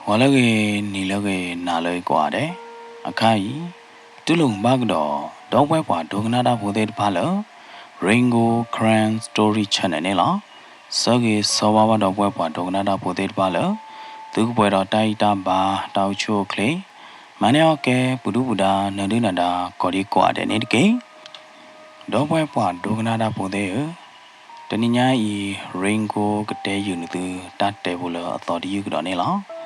ဂီၤလၢအဂ့ၤ, နံၤလၢအဂ့ၤ, နၤလၢအဂ့ၤကိးဂၤဒဲး, အခါအံၤ ပတူၢ်လိာ်ဘၣ်ကဒီး ဒီပုၢ်ဝဲၢ်ပှၤဒိကနၣ်တၢ်ဖိသ့ၣ်တဖၣ်လၢ Rain Gold Karen Story Channel န့ၣ်လီၤ. ဆၢဂ့ၤဆၢဝါဘၣ်ဒီပုၢ်ဝဲၢ်ပှၤဒိကနၣ်တၢ်ဖိသ့ၣ်တဖၣ်လၢ သုကပှဲၤဒီးတၢ်အံၣ်တၢ်ဘါ တၢ်အိၣ်ဆူၣ်အိၣ်ချ့, မၤန့ၢ်အီၣ်ကဲ ပူၤဒုၣ်ပူၤဒါ နၢၤဒုၣ်နၢၤဒါ ကိးဒံကိးဂၤဒဲးန့ၣ်တက့ၢ်. ဒီပုၢ်ဝဲၢ်ပှၤဒိကနၣ်တၢ်ဖိသ့ၣ်ဧၢ, တနံၤညါအံၤ Rain Gold ကတဲယုာ်နသု တၢ်တဲဖိလၢအသီတယုၢ်ကဒီးန့ၣ်လီၤ.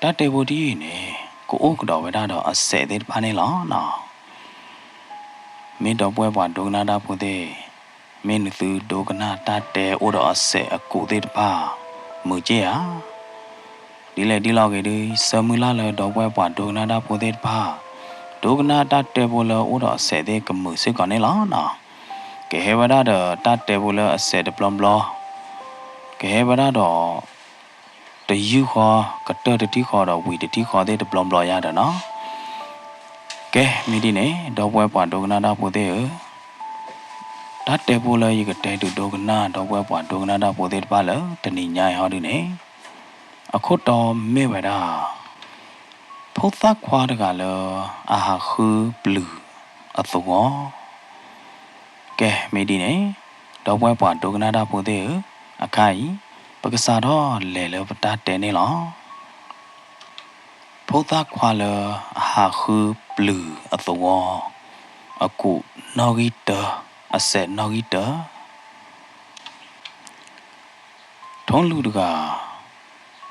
တၢ်တဲဖိတယုၢ်အံၤန့ၣ် ကအိၣ်ကဒီးဝဲဒၣ်ဒီးအစဲးသ့ၣ်တဖၣ်န့ၣ်လီၤနီၤ. မ့ၢ်ဒီပုၢ်ဝဲၢ်ပှၤဒိကနၣ်တၢ်ဖိသ့ၣ်, မ့ၢ်နသုဒိကနၣ်တၢ်တဲအိၣ်ဒီးအစဲးအကူးသ့ၣ်တဖၣ် မုာ်က့ဧါ. ဒ်လဲၣ်ဒ်လဲၣ်ဂ့ၤဒုး ဆၢမုၢ်လၢ်လၢဒီပုၢ်ဝဲၢ်ပှၤဒိကနၣ်တၢ်ဖိသ့ၣ်တဖၣ် ဒိကနၣ်တၢ်တဲဖိလၢအိၣ်ဒီးအစဲးသ့ၣ်ကမုာ်စ့ၢ်ကီးန့ၣ်လီၤနီၤ. ကဟဲဝဲဒၣ်ဒီးတၢ်တဲဖိလၢအစဲးတဘျီဘျီ, ကဟဲဝဲဒၣ်ဒီး တယုၢ်ဃီ ကတၢၢ်တထံၣ်ဃီဒီးဝံၤတထံၣ်ဃီသ့ၣ်တဘျီဘျီယါဒီးနီၤ. ကဲ မ့ၢ်ဒ်န့ၣ် ဒီပုၢ်ဝဲၢ်ပှၤဒိကနၣ်တၢ်ဖိသ့ၣ်ဧၢ, တၢ်တဲဖိလၢယကတဲဒုးဒိကနၣ် ဒီပုၢ်ဝဲၢ်ပှၤဒိကနၣ်တၢ်ဖိသ့ၣ်တဖၣ်လၢ တနံၤညါအံၤဟီဒုန့ၣ် အခိၣ်တီမ့ၢ်ဝဲဒၣ် ဖိသၣ်ခွါတဂၤလၢ အဟးဃုပျုၢ်အသဝီ. ကဲ မ့ၢ်ဒ်န့ၣ် ဒီပုၢ်ဝဲၢ်ပှၤဒိကနၣ်တၢ်ဖိသ့ၣ်ဧၢ, အခါအံၤ ပကစးထီၣ်လဲၤလၢပတၢ်တဲန့ၣ်လီၤ. ဖိသၣ်ခွါလၢအဟးဃုပျုၢ်အသဝီ, အကူးနီၣ်ဂံၢ်တၢ, အစဲးနီၣ်ဂံၢ်တၢ. ထိလူၢ်တဂၤ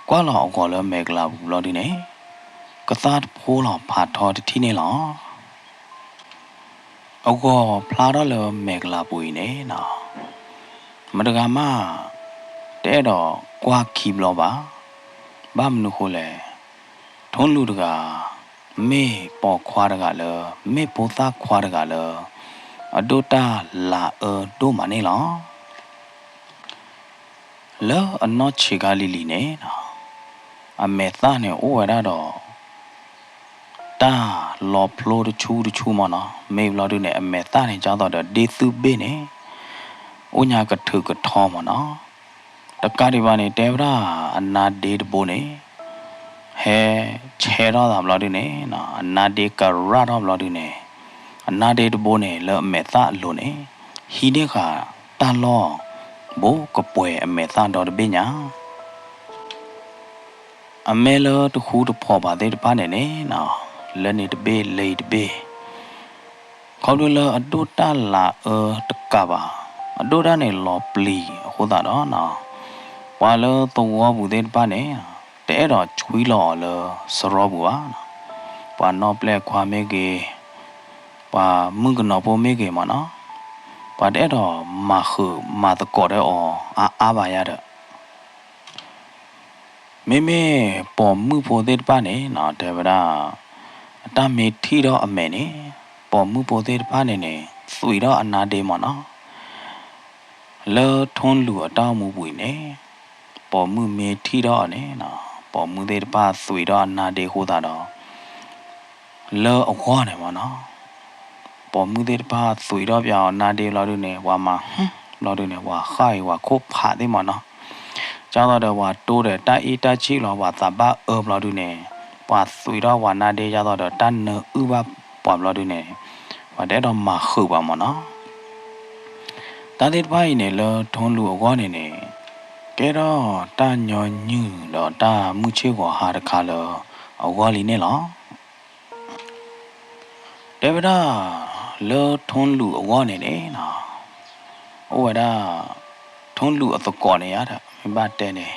ကွၢ်လီၤအဂီၤလၢမဲာ်ကလၤပူၤဘျီဒုန့ၣ် ကသၣ်တဖိလီၤဖးထီတထံၣ်န့ၣ်လီၤ. အဂီၤဖျါထီၣ်လၢမဲာ်ကလၤပူၤအံၤန့ၣ်နီၤ, မတဂၤမး တအဲၣ်ဒိးကွၢ်ခံဘျီဘၣ်. ဘၣ်မနုၤဃိလဲၣ်, ထိလူၢ်တဂၤ မ့ၢ်ပိာ်ခွါတဂၤလၢ မ့ၢ်ဖိသၣ်ခွါတဂၤလၢ အဒိၣ်တၢ်လၤအၢဒိၣ်မးန့ၣ်လီၤ. လၢအနီၢ်ဆံးခါလံၤလံၤန့ၣ်နီၤ, အမဲာ်သၣ်န့ၣ်အိၣ်ဝဲဒၣ်ဒီး တၢ်လီၤဖျိတဆူတဆူမ့ၢ်နီၤ. မ့ၢ်ဘျီဒုန့ၣ် အမဲာ်သၣ်န့ၣ် ဒ်သိးဒီးဒ့သူၣ်ဘ့ၣ်န့ၣ် အိၣ်ညါကထုးကထီမ့ၢ်နီၤ. တကးဒံးဘၣ်န့ၣ် တဲဝဲဒၣ်အနါဒ့တဘိန့ၣ် ဟဲဆဲထီၣ်သးဘျီဒုန့ၣ်နီၤ, အနါဒ့ကရၣ်ထီၣ်ဘျီဒုန့ၣ်, အနါဒ့တဘိန့ၣ် လၢအမဲာ်သၣ်အလိၤန့ၣ် ဟံးန့ၢ်ဃာ်တၢ်လီၢ် ဘူးကပှဲၤအမဲာ်သၣ်ဒီတဘ့ၣ်ညါ. အမဲာ်လၢတဃူတဖိးဘၣ်သ့ၣ်တဖၣ်န့ၣ်န့ၣ်နီၤ, လၢန့ၣ်တဘ့ၣ်လၢအံၤတဘ့ၣ်, ခီဖျိလၢအဒိၣ်တၢ်လၤအၢတကးဘၣ်, အဒိၣ်တၢ်န့ၣ်လီၤပျံၤအဃိသတးဒီးနီၤ, ပှၤလၢသဝီပူၤသ့ၣ်တဖၣ်န့ၣ် တအဲၣ်ဒိးဆွံလီၤအီၤလၢစရီပူၤဘၣ်. ပှၤနီၣ်ပျဲၢ်ခွါမ့ၢ်ဂ့ၤ, ပှၤမုၣ်ကနီၤဖိမ့ၢ်ဂ့ၤမ့ၢ်နီၤ, ပှၤတအဲၣ်ဒိးမၤဃုာ်မၤသကိးဒီးအီၤအါအါဘၣ်ယါဒီး မ့မ့ၢ်ပိာ်မုၣ်ဖိသ့ၣ်တဖၣ်န့ၣ်နီၤ, တဲဝဲဒၣ် အတၢ်မ့ၢ်ထံၣ်ထီၣ်အမဲာ်န့ၣ်, ပိာ်မုၣ်ဖိသ့ၣ်တဖၣ်န့ၣ်န့ၣ် သွံးထီၣ်အနါဒ့မ့ၢ်နီၤ. လၢထိလူၢ်အတၢ်အိၣ်မူပူၤအံၤန့ၣ်, ပိာ်မုၣ်မ့ၢ်ထံၣ်ထီၣ်အီၤန့ၣ်နီၤ, ပိာ်မုၣ်သ့ၣ်တဖၣ်သွံးထီၣ်အနါဒ့အဃိသတးဒီး လၢအဂီၢ်န့ၣ်မ့ၢ်နီၤ, ပိာ်မုၣ်သ့ၣ်တဖၣ်သွံးထီၣ်ပၠးအီၤနါဒ့ဘျီဒုန့ၣ် ပှၤမၤဟူဘျီဒုန့ၣ် ပှၤဃၣ်အံၤပှၤခိၣ်ဖးသ့ၣ်မ့ၢ်နီၤ, ဒ်သိးဒီးပှၤတိဒီးတၢ်အ့ၣ်တၢ်ဆံၣ်လီၤ ပှၤသးဘၣ်အၢဘျီဒုန့ၣ်, ပှၤသွံးထီၣ်ပှၤနါဒ့ဒ်သိးဒီး တၢ်နၢအုၣ်ဘၣ်ပှၤဘျီဒုန့ၣ်, ပှၤတအဲၣ်ဒိးမၤဃုာ်ပှၤမ့ၢ်နီၤ. တၢ်သ့ၣ်တဖၣ်အံၤန့ၣ် လၢထိလူၢ်အဂီၢ်န့ၣ်န့ၣ်, ကဲထီၣ်တၢ်ညီနုၢ်ဒီးတၢ်မုၢ်ဆ့ၣ်ဂီၤဟါတခါလၢအဂီၢ်လံန့ၣ်လီၤ. တဲဝဲဒၣ် လၢထိလူၢ်အဂီၢ်န့ၣ်န့ၣ်နီၤ, အိၣ်ဝဲဒၣ် ထိလူၢ်အသကိးန့ၣ်ယါဒီး မ့ၢ်ဘၣ်တဲန့ၣ်,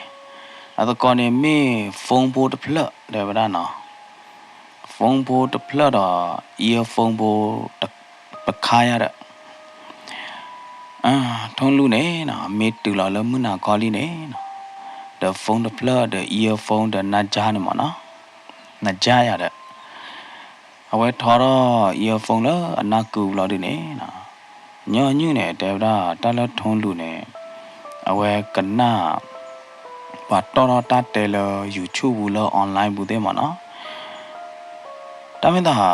အသကိးန့ၣ်မ့ၢ် phone ဖိတဖျၢၣ် တဲဝဲဒၣ်နီၤ, phone ဖိတဖျၢၣ်ဒီး earphone ဖိတခါယါဒီး ထိလူၢ်န့ၣ်နီၤ မ့ၢ်တုၤလီၤလၢမုၢ်နၤခီလံန့ၣ်နီၤ, ဒီး phone တဖျၢၣ်ဒီး earphone ဒီးနါကြားန့ၣ်မ့ၢ်နီၤ, နါကြားယါဒီး အဝဲထီထီၣ် earphone လၢအနၢ်ကုဘျီဒုန့ၣ်နီၤ, ညီနုၢ်န့ၣ် တဲဝဲဒၣ်တၢ်လၢထိလူၢ်န့ၣ် အဝဲကနၣ် ပှၤတီၣ်ထီၣ်တၢ်တဲလၢ YouTube ပူၤလၢ online ပူၤသ့ၣ်မ့ၢ်နီၤ, တၢ်မ့ၢ်သး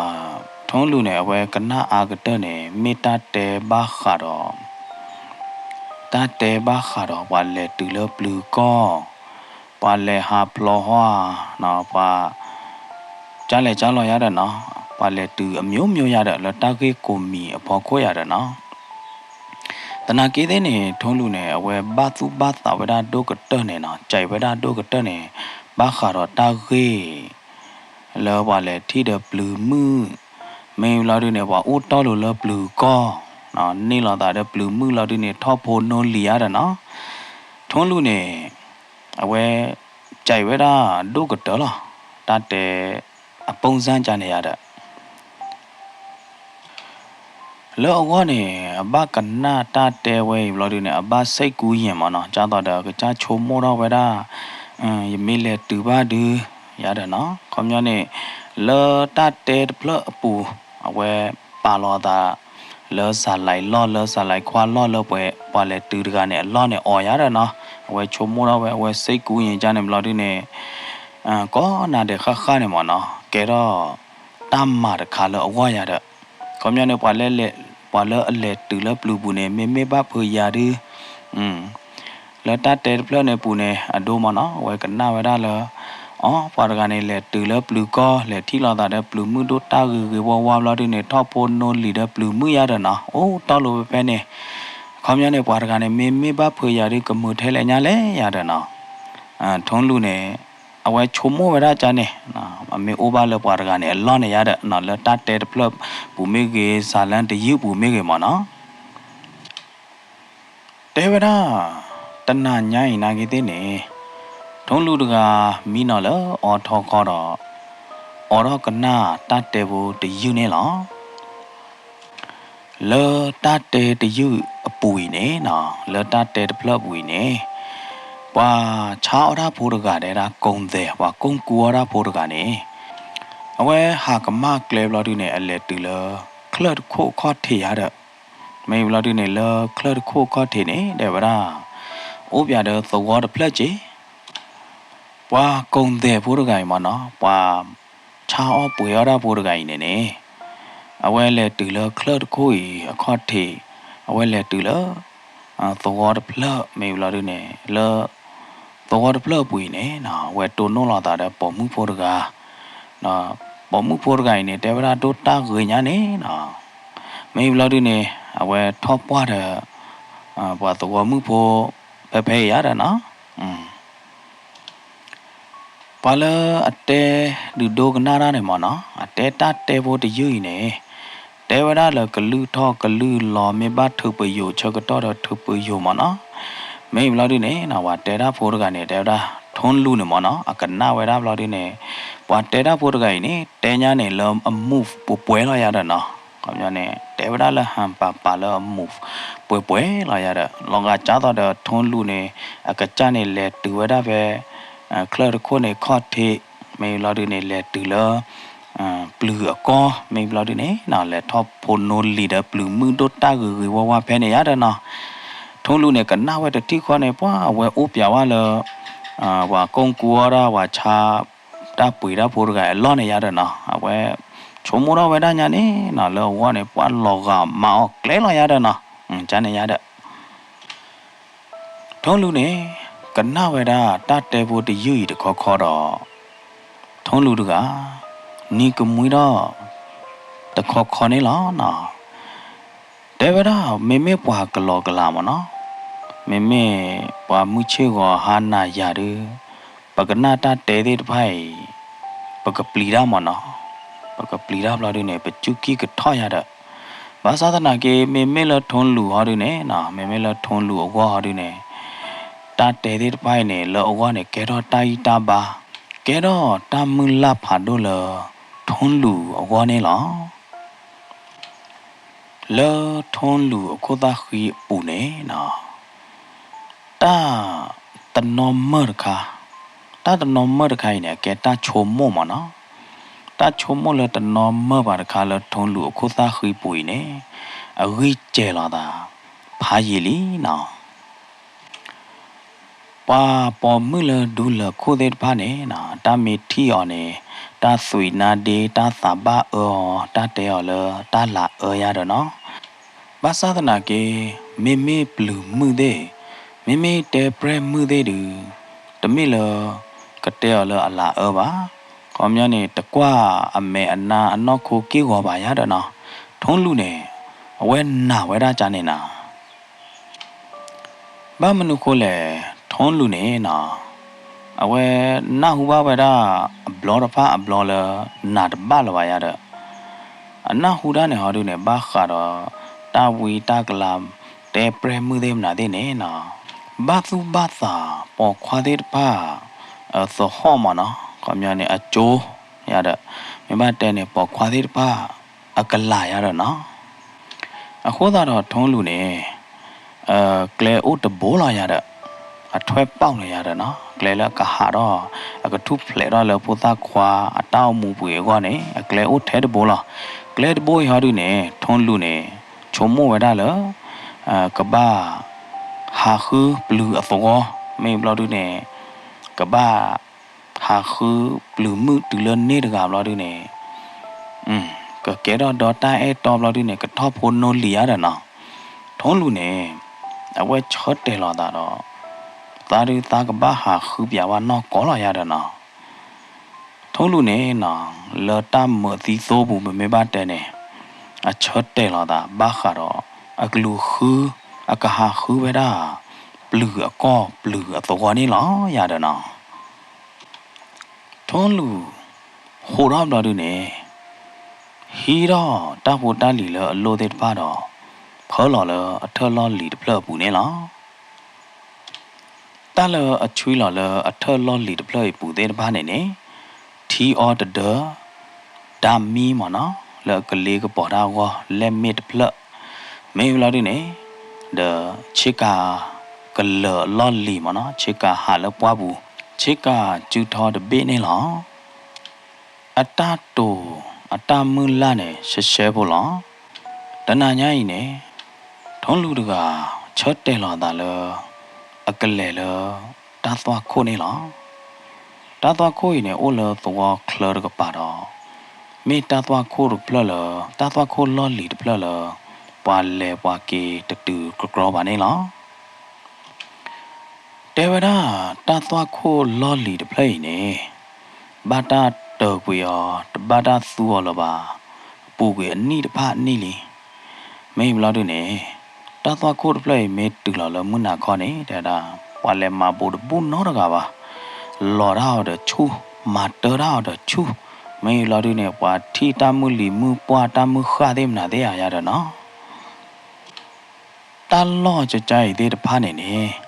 ထိလူၢ်န့ၣ် အဝဲကနၣ်အါကတၢၢ်န့ၣ် မ့ၢ်တၢ်တဲဘၣ်ဃးဒီး တၢ်တဲဘၣ်ဃးဒီးပှၤလဲၤတုၤလၢပျုၤကီၢ်, ပှၤလဲၤဟးဖျိဟီဧါ, ပှၤ ကၢ်လဲၤကၢ်လီၤယၤဒီးနီၤ, ပှၤလဲၤတုၤအမျိုးမျိုးယၤဒီး လၢတၢ်ဂ့ၢ်ကိးမံၤအဖီခိၣ်ယၤဒီးနီၤ. သနာ်က့သ့ၣ်န့ၣ် ထိလူၢ်န့ၣ် အဝဲဘၣ်သူၣ်ဘၣ်သးဝဲဒၣ်ဒိၣ်ကတၢၢ်န့ၣ်နီၤ, ကဲဝဲဒၣ်ဒိၣ်ကတၢၢ်န့ၣ် ဘၣ်ဃးဒီးတၢ်ဂ့ၢ် လၢပှၤလဲၤထံၣ်ဒီးပျုၤမုၣ်, မ့ၢ်ဘျီဒုန့ၣ် ပှၤအိၣ်တီၢ်လိၤလၢပျုၤကီၢ်, န့ၢ်လိာ်သးဒီးပျုၤမုၣ်လီၤဒုန့ၣ် ထီၣ်ဖိနီလံၤယၤဒီးနီၤ. ထိလူၢ်န့ၣ် အဝဲ ကဲဝဲဒၣ်ဒိၣ်ကတၢၢ်လီၤ, တၢ်တဲအ ပုံစံ ကၢ်န့ၣ်ယၤဒီး လၢအဂီၢ်န့ၣ် အဘၣ်ကနၣ်တၢ်တဲဝဲအံၤဘျီဒုန့ၣ် အဘၣ်စ့ၢ်ကူယဲၢ်မးနီၤ, ကၢ်သိးဒီးကစၢ်ဆိကမိၣ်ထီၣ်ဝဲဒၣ် ယမ့ၢ်လဲၤတုၤဘၣ်ဒု ယၤဒီးနီၤ. ခီပညီန့ၣ် လၢတၢ်တဲတဖျၢၣ်အပူၤ အဝဲပာ်လီၤအသး လၢစၤလံလီၢ် လၢစၤလံခွါလီၢ် လၢပှၤလဲၤတုၤတဂၤန့ၣ် အလီၢ်န့ၣ်အီၤယၤဒီးနီၤ. အဝဲဆိကမိၣ်ထီၣ်ဝဲ အဝဲစ့ၢ်ကူယဲၢ်ကၢ်န့ၣ်ဘျီဒုန့ၣ် ကိးနၤဒဲးဃၣ်ဃၣ်န့ၣ်မးနီၤ ကဲထီၣ်တၢ်မၤတခါလၢအဂီၢ်ယၤဒီး ခီပညီန့ၣ် ပှၤလၢ ပှၤလၢအလဲၤတုၤလၢပျုၤပူၤန့ၣ် မ့မ့ၢ်ဘၣ်ဖုးယၤဒု လၢတၢ်တဲတဖျၢၣ်န့ၣ်ပူၤန့ၣ် အဒိမးနီၤ အဝဲကနၣ်ဝဲဒၣ်လၢ အီ ပှၤတဂၤန့ၣ် လဲၤတုၤလၢပျုၤကီၢ် လဲၤထံၣ်လိာ်သးဒီးပျုၤမုၣ်ဒိၣ်တၢ်ဂ့ၤဂ့ၤဝါဝါဘျီဒုန့ၣ် ထီၣ်ဖိနီလံၤဒီးပျုၤမုၣ်ယၤဒီးနီၤ အိၣ်တီၢ်လိၤဖဲဖဲန့ၣ်. ခီပညီန့ၣ် ပှၤတဂၤန့ၣ် မ့မ့ၢ်ဘၣ်ဖုးယၤဒု ကမုာ်ထဲလဲၣ်ညါလဲၣ်ယၤဒီးနီၤ. ထိလူၢ်န့ၣ် အဝဲဆိကမိၣ်ဝဲဒၣ်ကၢ်န့ၣ် အမ့ၢ်အိၣ်ဘၣ်လၢပှၤတဂၤန့ၣ် အလီၢ်န့ၣ်ယၤဒီးနီၤ လၢတၢ်တဲတဖျၢၣ်ပူၤမ့ၢ်ဂ့ၤ စၤလံတယုၢ်ပူၤမ့ၢ်ဂ့ၤမးနီၤ တဲဝဲဒၣ် တနၤညါအံၤနာ်က့သ့ၣ်န့ၣ် ထိလူၢ်တဂၤမံနီၤလၢအီထီခီဒီး အိးထီၣ်ကနၣ်တၢ်တဲဖိတယုၢ်န့ၣ်လီၤ. လၢတၢ်တဲတယုၢ်အပူၤအံၤန့ၣ်နီၤ လၢတၢ်တဲတဖျၢၣ်အပူၤအံၤန့ၣ် ပှၤဆါအီၣ်တၢ်ဖိတဂၤတဲဒၣ် ကိၣ်သဲး ပှၤကိၣ်ကူအီၣ်တၢ်ဖိတဂၤန့ၣ် အဝဲဟးကမၣ်ကျဲဘျီဒုန့ၣ် အလဲၤတုၤလၢ ချၢၣ်တခိၣ်အခီၣ်ထံးယၤဒီး မ့ၢ်ဘျီဒုန့ၣ် လၢချၢၣ်တခိၣ်အခီၣ်ထံးန့ၣ် တဲဝဲဒၣ် အိၣ်ပၠးဒီးသဝီတဖျၢၣ်က့ၤ ပှၤကိၣ်သဲးဖိတဂၤအံၤမးနီၤ ပှၤဆါအီၣ်ပှ့ၤအီၣ်တၢ်ဖိတဂၤအံၤန့ၣ်န့ၣ် အဝဲလဲၤတုၤလၢချၢၣ်တခိၣ်အံၤအခီၣ်ထံး အဝဲလဲၤတုၤလၢ သဝီတဖျၢၣ် မ့ၢ်ဘျီဒုန့ၣ် လၢ သဝီတဖျၢၣ်အပူၤအံၤန့ၣ်နီၤ အဝဲတိၢ်နီၣ်လိာ်သးဒီးပိာ်မုၣ်ဖိတဂၤ ပိာ်မုၣ်ဖိတဂၤအံၤန့ၣ် တဲဝဲဒၣ်ဒိၣ်တၢ်ဂ့ၤညါန့ၣ်နီၤ မ့ၢ်ဘျီဒုန့ၣ် အဝဲထီၣ်ပှၢ်ဒီး ပှၤသဝီမုၣ်ဖိ ဖဲဖဲအံၤယၤဒီးနီၤ ပှၤလၢအတဲဒုးဒိကနၣ်တၢ်န့ၣ်မးနီၤ အတဲတၢ်တဲဖိတယုၢ်အံၤန့ၣ် တဲဝဲဒၣ်လၢကလုၢ်ထီၣ်ကလုၢ်လီၤ မ့ၢ်ဘၣ်ထုးပယိာ်ဆၢကတီၢ်ဒီးထုးပယိာ်မးနီၤ မ့ၢ်ဘျီဒုန့ၣ်နီၤ ပှၤတဲတၢ်ဖိတဂၤန့ၣ် တဲဝဲဒၣ် ထိလူၢ်န့ၣ်မးနီၤ အကနၣ်ဝဲဒၣ်ဘျီဒုန့ၣ် ပှၤတဲတၢ်ဖိတဂၤအံၤန့ၣ် တဲညါန့ၣ်လၢအမူးပှဲၤပှဲၤလီၤယၤဒီးနီၤ ခီပညီန့ၣ် တဲဝဲဒၣ်လၢဟၣ်ပာ်ပာ်လၢအမူး ပှဲၤပှဲၤလီၤယၤဒီး လီၤဂာ်ကၢ်သိးဒီးထိလူၢ်န့ၣ် အကစၢ်န့ၣ်လဲၤတုၤဝဲဒၣ်ဖဲ ချၢၣ်တခိၣ်န့ၣ်ခီၣ်ထံး မ့ၢ်ဘျီဒုန့ၣ် လဲၤတုၤလၢ ပျုၤအကီၢ် မ့ၢ်ဘျီဒုန့ၣ်နီၤ လဲၤထီၣ်ဖိနီလံၤဒီးပျုၤမုၣ်ဒိၣ်တၢ်ဂ့ၤဂ့ၤဝါဝါဖဲန့ၣ်ယၤဒီးနီၤ ထိလူၢ်န့ၣ် ကနၣ်ဝဲတထံၣ်ဃီန့ၣ် ပှၤအဝဲအိၣ်ပၠးဝဲလၢ ပှၤကိၣ်ကူအီၣ်တၢ် ပှၤဆါတၢ်ပှ့ၤတၢ်ဖိတဂၤအလီၢ်န့ၣ်ယၤဒီးနီၤ အဝဲဆိကမိၣ်ထီၣ်ဝဲဒၣ်ညါန့ၣ်နီၤ လၢအဂီၢ်န့ၣ် ပှၤလီၤဂာ်မၤအီၤကျဲလီၤယၤဒီးနီၤ ကန့ၣ်ယၤဒီး ထိလူၢ်န့ၣ် ကနၣ်ဝဲဒၣ်တၢ်တဲဖိတယုၢ်အံၤတခီခီဒီး ထိလူၢ်တဂၤ နံၤကမှံထီၣ် တခီခီန့ၣ်လီၤနီၤ တဲဝဲဒၣ် မ့မ့ၢ်ပှၤကလီကလီမးနီၤ မ့မ့ၢ်ပှၤမုၢ်ဆ့ၣ်ဂီၤဟါနၤယၤဒုး ပကနၣ်တၢ်တဲသ့ၣ်တဖၣ်အံၤ ပကပျံၤတၢ်မးနီၤ ပကပျံၤတၢ်ဘျီဒုန့ၣ် ပစူၢ်ကံၢ်ကထီၣ်ယၤဒီး ဘၣ်ဆၣ်သနာ်က့ မ့မ့ၢ်လၢထိလူၢ်ဟီဒုန့ၣ်နီၤ မ့မ့ၢ်လၢထိလူၢ်အဂီၢ်ဟီဒုန့ၣ် တၢ်တဲသ့ၣ်တဖၣ်အံၤန့ၣ် လၢအဂီၢ်န့ၣ် ကဲထီၣ်တၢ်ဂံၢ်တၢ်ဘါ ကဲထီၣ်တၢ်မုၢ်လၢ်ဖးဒိၣ်လၢ ထိလူၢ်အဂီၢ်န့ၣ်လီၤ. လၢထိလူၢ်အခိၣ်သၣ်ဃံအပူၤန့ၣ်နီၤ တၢ်တနီၤမၢၢ်တခါ, တၢ်တနီၤမၢၢ်တခါအံၤန့ၣ် အကဲတၢ်ဆိကမိၣ်မးနီၤ. တၢ်ဆိကမိၣ်လၢတနီၤမၢၢ်ဘၣ်တခါလၢထိလူၢ်အခိၣ်သၣ်ဃံပူၤအံၤန့ၣ် အဂံၢ်စဲၤလီၤသး ဖးယံာ်လံနီၤ. ပှၤပိာ်မုၣ်လၢဒူလၢာ်ခိၣ်သ့ၣ်တဖၣ်န့ၣ်နီၤ တၢ်မ့ၢ်ထံၣ်အီၤန့ၣ် တၢ်သွံးနါဒ့ တၢ်သးဘၣ်အၢအီၤ တၢ်တဲအီၤလၢတၢ်လၤအၢယၤဒီးနီၤ. ဘၣ်ဆၣ်သနာ်က့ မ့မ့ၢ်ပျုၤမုၣ်သ့ၣ်, မ့မ့ၢ်တဲပြဲၢ်မုၣ်သ့ၣ်ဒုး တမ့ၢ်လၢ ကတဲအီၤလၢအလၤအၢဘၣ်. ခီပညီန့ၣ် တကွၢ်အမဲာ်အနါအနီၢ်ခိက့ၢ်ဂီၤဘၣ်ယါဒီးနီၤ, ထိလူၢ်န့ၣ် အဝဲနာ်ဝဲဒၣ်ကန့ၣ်နၤ ဘၣ်မနုၤဃိလဲၣ်, ထိလူၢ်န့ၣ်နီၤ, အဝဲနၢ်ဟူဘၣ်ဝဲဒၣ် အဘျီတဖၣ်အဘျီလၢ နၤတဘၣ်လၢၤဘၣ်ယါဒီး အနၢ်ဟူတၢ်န့ၣ်ဟီဒုန့ၣ် ဘၣ်ဃးဒီး တၢ်ဝံတၢ်ကလၤ တဲပြဲၢ်မုၣ်သ့ၣ်မနုၤသ့ၣ်န့ၣ်နီၤ, ဘၣ်သူၣ်ဘၣ်သး ပိာ်ခွါသ့ၣ်တဖၣ် သဟီၣ်မးနီၤ, ခီပညီန့ၣ် အကၠိယါဒီး မ့ၢ်ဘၣ်တဲန့ၣ် ပိာ်ခွါသ့ၣ်တဖၣ် အကလၤယါဒီးနီၤ. အဃိသတးဒီး ထိလူၢ်န့ၣ် ကျဲအိၣ်တဘိလီၤယါဒီး အထွဲပာ်လီၤယါဒီးနီၤ, ကျဲလၢအကဟးထီၣ် အကထူၣ်ဖျဲးထီၣ်လၢဖိသၣ်ခွါအတၢ်အိၣ်မူပူၤအဂီၢ်န့ၣ် အကျဲအိၣ်ထဲတဘိလီၤ. ကျဲတဘိအံၤဟီဒုန့ၣ် ထိလူၢ်န့ၣ် ဆိကမိၣ်ဝဲဒၣ်လၢ ကဘၣ် ဟးဃုပျုၤအသဝီ, မ့ၢ်ဘျီဒုန့ၣ် ကဘၣ် ဟးဃုပျုၤမုၣ်တုၤလၢန့ၢ်တဂၤဘျီဒုန့ၣ် ကကဲထီၣ်ဒီတၢ်အဲၣ်တီဘျီဒုန့ၣ် ကထီၣ်ဖိနီၢ်လံၤယါဒီးနီၤ. ထိလူၢ်န့ၣ် အဝဲဆၢတဲာ်လီၤသးဒီး သးဒုသးကဘၣ်ဟးဃုပျးဝဲနီၢ်ကီၢ်လီၤယါဒီးနီၤ. ထိလူၢ်န့ၣ်နီၤ လၢတၢ်မုာ်သံသိပူၤ ပမ့ၢ်ဘၣ်တဲန့ၣ် အဆၢတဲာ်လီၤသးဘၣ်ဃးဒီး အကလူၤဃု အကဟးဃုဝဲဒၣ် ပျုၤအကီၢ်ပျုၤအသဝီန့ၣ်လီၤယါဒီးနီၤ. ထိလူၢ် ဟးထီၣ်ဘျီဒုန့ၣ် ဟံးထီၣ်တၢ်ဖိတၢ်လံၤလၢအလိၣ်သ့ၣ်တဖၣ်ဒီး ဖၢလီၤလၢအထၢၣ်လီၢ်လံၤတဖျၢၣ်အပူၤန့ၣ်လီၤ. တၢ်လၢအဆွံလီၤလၢအထၢၣ်လီၢ်လံၤတဖျၢၣ်အံၤပူၤသ့ၣ်တဖၣ်န့ၣ်န့ၣ် ထံအီတဒၢ, ဒၣ်မံမ့ၢ်နီၤ လၢအကလ့ကပီၤတၢ်အဂီၢ် လဲၣ်မ့ၣ်တဖျၢၣ်, မ့ၢ်ဘျီဒုန့ၣ် ဒီးဆ့ကၤကလၢၤအလီၢ်လံၤမ့ၢ်နီၤ ဆ့ကၤဟးလၢပှၢ်ပူၤ ဆ့ကၤစုထီတဘ့ၣ်န့ၣ်လီၤ. အတၢ်တိၤအတၢ်မုၢ်လၢ်န့ၣ် ရှဲရှဲဖိလီၤ. တနၤညါအံၤန့ၣ် ထိလူၢ်တဂၤ ဆၢတဲာ်လီၤသးလၢ အကလဲၤလၢ တၢ်သွၣ်ခိၣ်န့ၣ်လီၤ. တၢ်သွၣ်ခိၣ်အံၤန့ၣ် အိၣ်လၢသဝီချၢတကပၤဒီး မ့ၢ်တၢ်သွၣ်ခိၣ်တဖျၢၣ်လၢ တၢ်သွၣ်ခိၣ်လီၢ်လံၤတဖျၢၣ်လၢ ပှၤလဲၤပှၤက့ၤတတုၤတကြီဘၣ်န့ၣ်လီၤ. တဲဝဲဒၣ် တၢ်သွၣ်ခိၣ်လီၢ်လံၤတဖျၢၣ်အံၤန့ၣ် ဘၣ်တၢ်တၢၤကွံာ်အီၤ တဘၣ်တၢ်သူအီၤလၢၤဘၣ်, ပူၤကွံာ်အနံၣ်တဖၣ်အနံၣ်လံ. မ့ၢ်ဘျီဒုန့ၣ် တၢ်သွၣ်ခိၣ်တဖျၢၣ်အံၤမ့ၢ်တုၤလီၤလၢမုၢ်နၤခီန့ၣ် တဲဒၣ် ပှၤလဲၤမၤဘူးတဘူးနီတဂၤဘၣ်, လီၤတၢ်အီၤဒီးဆူၣ်, မၤတၢ်တၢ်အီၤဒီးဆူၣ်, မ့ၢ်ဘျီဒုန့ၣ် ပှၤထံၣ်တၢ်မုၢ်လံၤမုၢ်ပှၢ်တၢ်မုၢ်ဃၢ်သ့ၣ်မနုၤသ့ၣ်ဧါယါဒီးနီၤ တၢ်လီၢ်ကကါအံၤသ့ၣ်တဖၣ်န့ၣ်န့ၣ်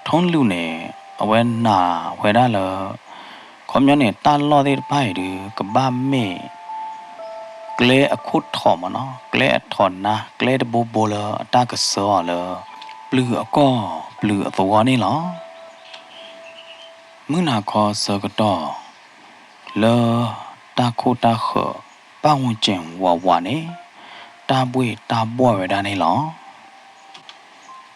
ထိလူၢ်န့ၣ် အဝဲနာ်ဝဲဒၣ်လၢ ခီပညီန့ၣ် တၢ်လီၢ်သ့ၣ်တဖၣ်အံၤဒုး ကဘၣ်မ့ၢ် ကျဲအခိၣ်ထီးမ့ၢ်နီၤ, ကျဲအထီးနါ ကျဲတဘိဘိလၢအတၢ်ကစၢအီၤလၢ ပျုၤအကီၢ်ပျုၤအသဝီန့ၣ်လီၤ. မုၢ်နၤခီဆၢကတီၢ် လၢတၢ်ခိၣ်တၢ်ဃၢၤ ပၣ်ဝူၤကၠ့ၣ်ဝးဝးန့ၣ် တၢ်ဘှ့ၣ်တၢ်ဘှီၣ်ဝဲဒၣ်န့ၣ်လီၤ.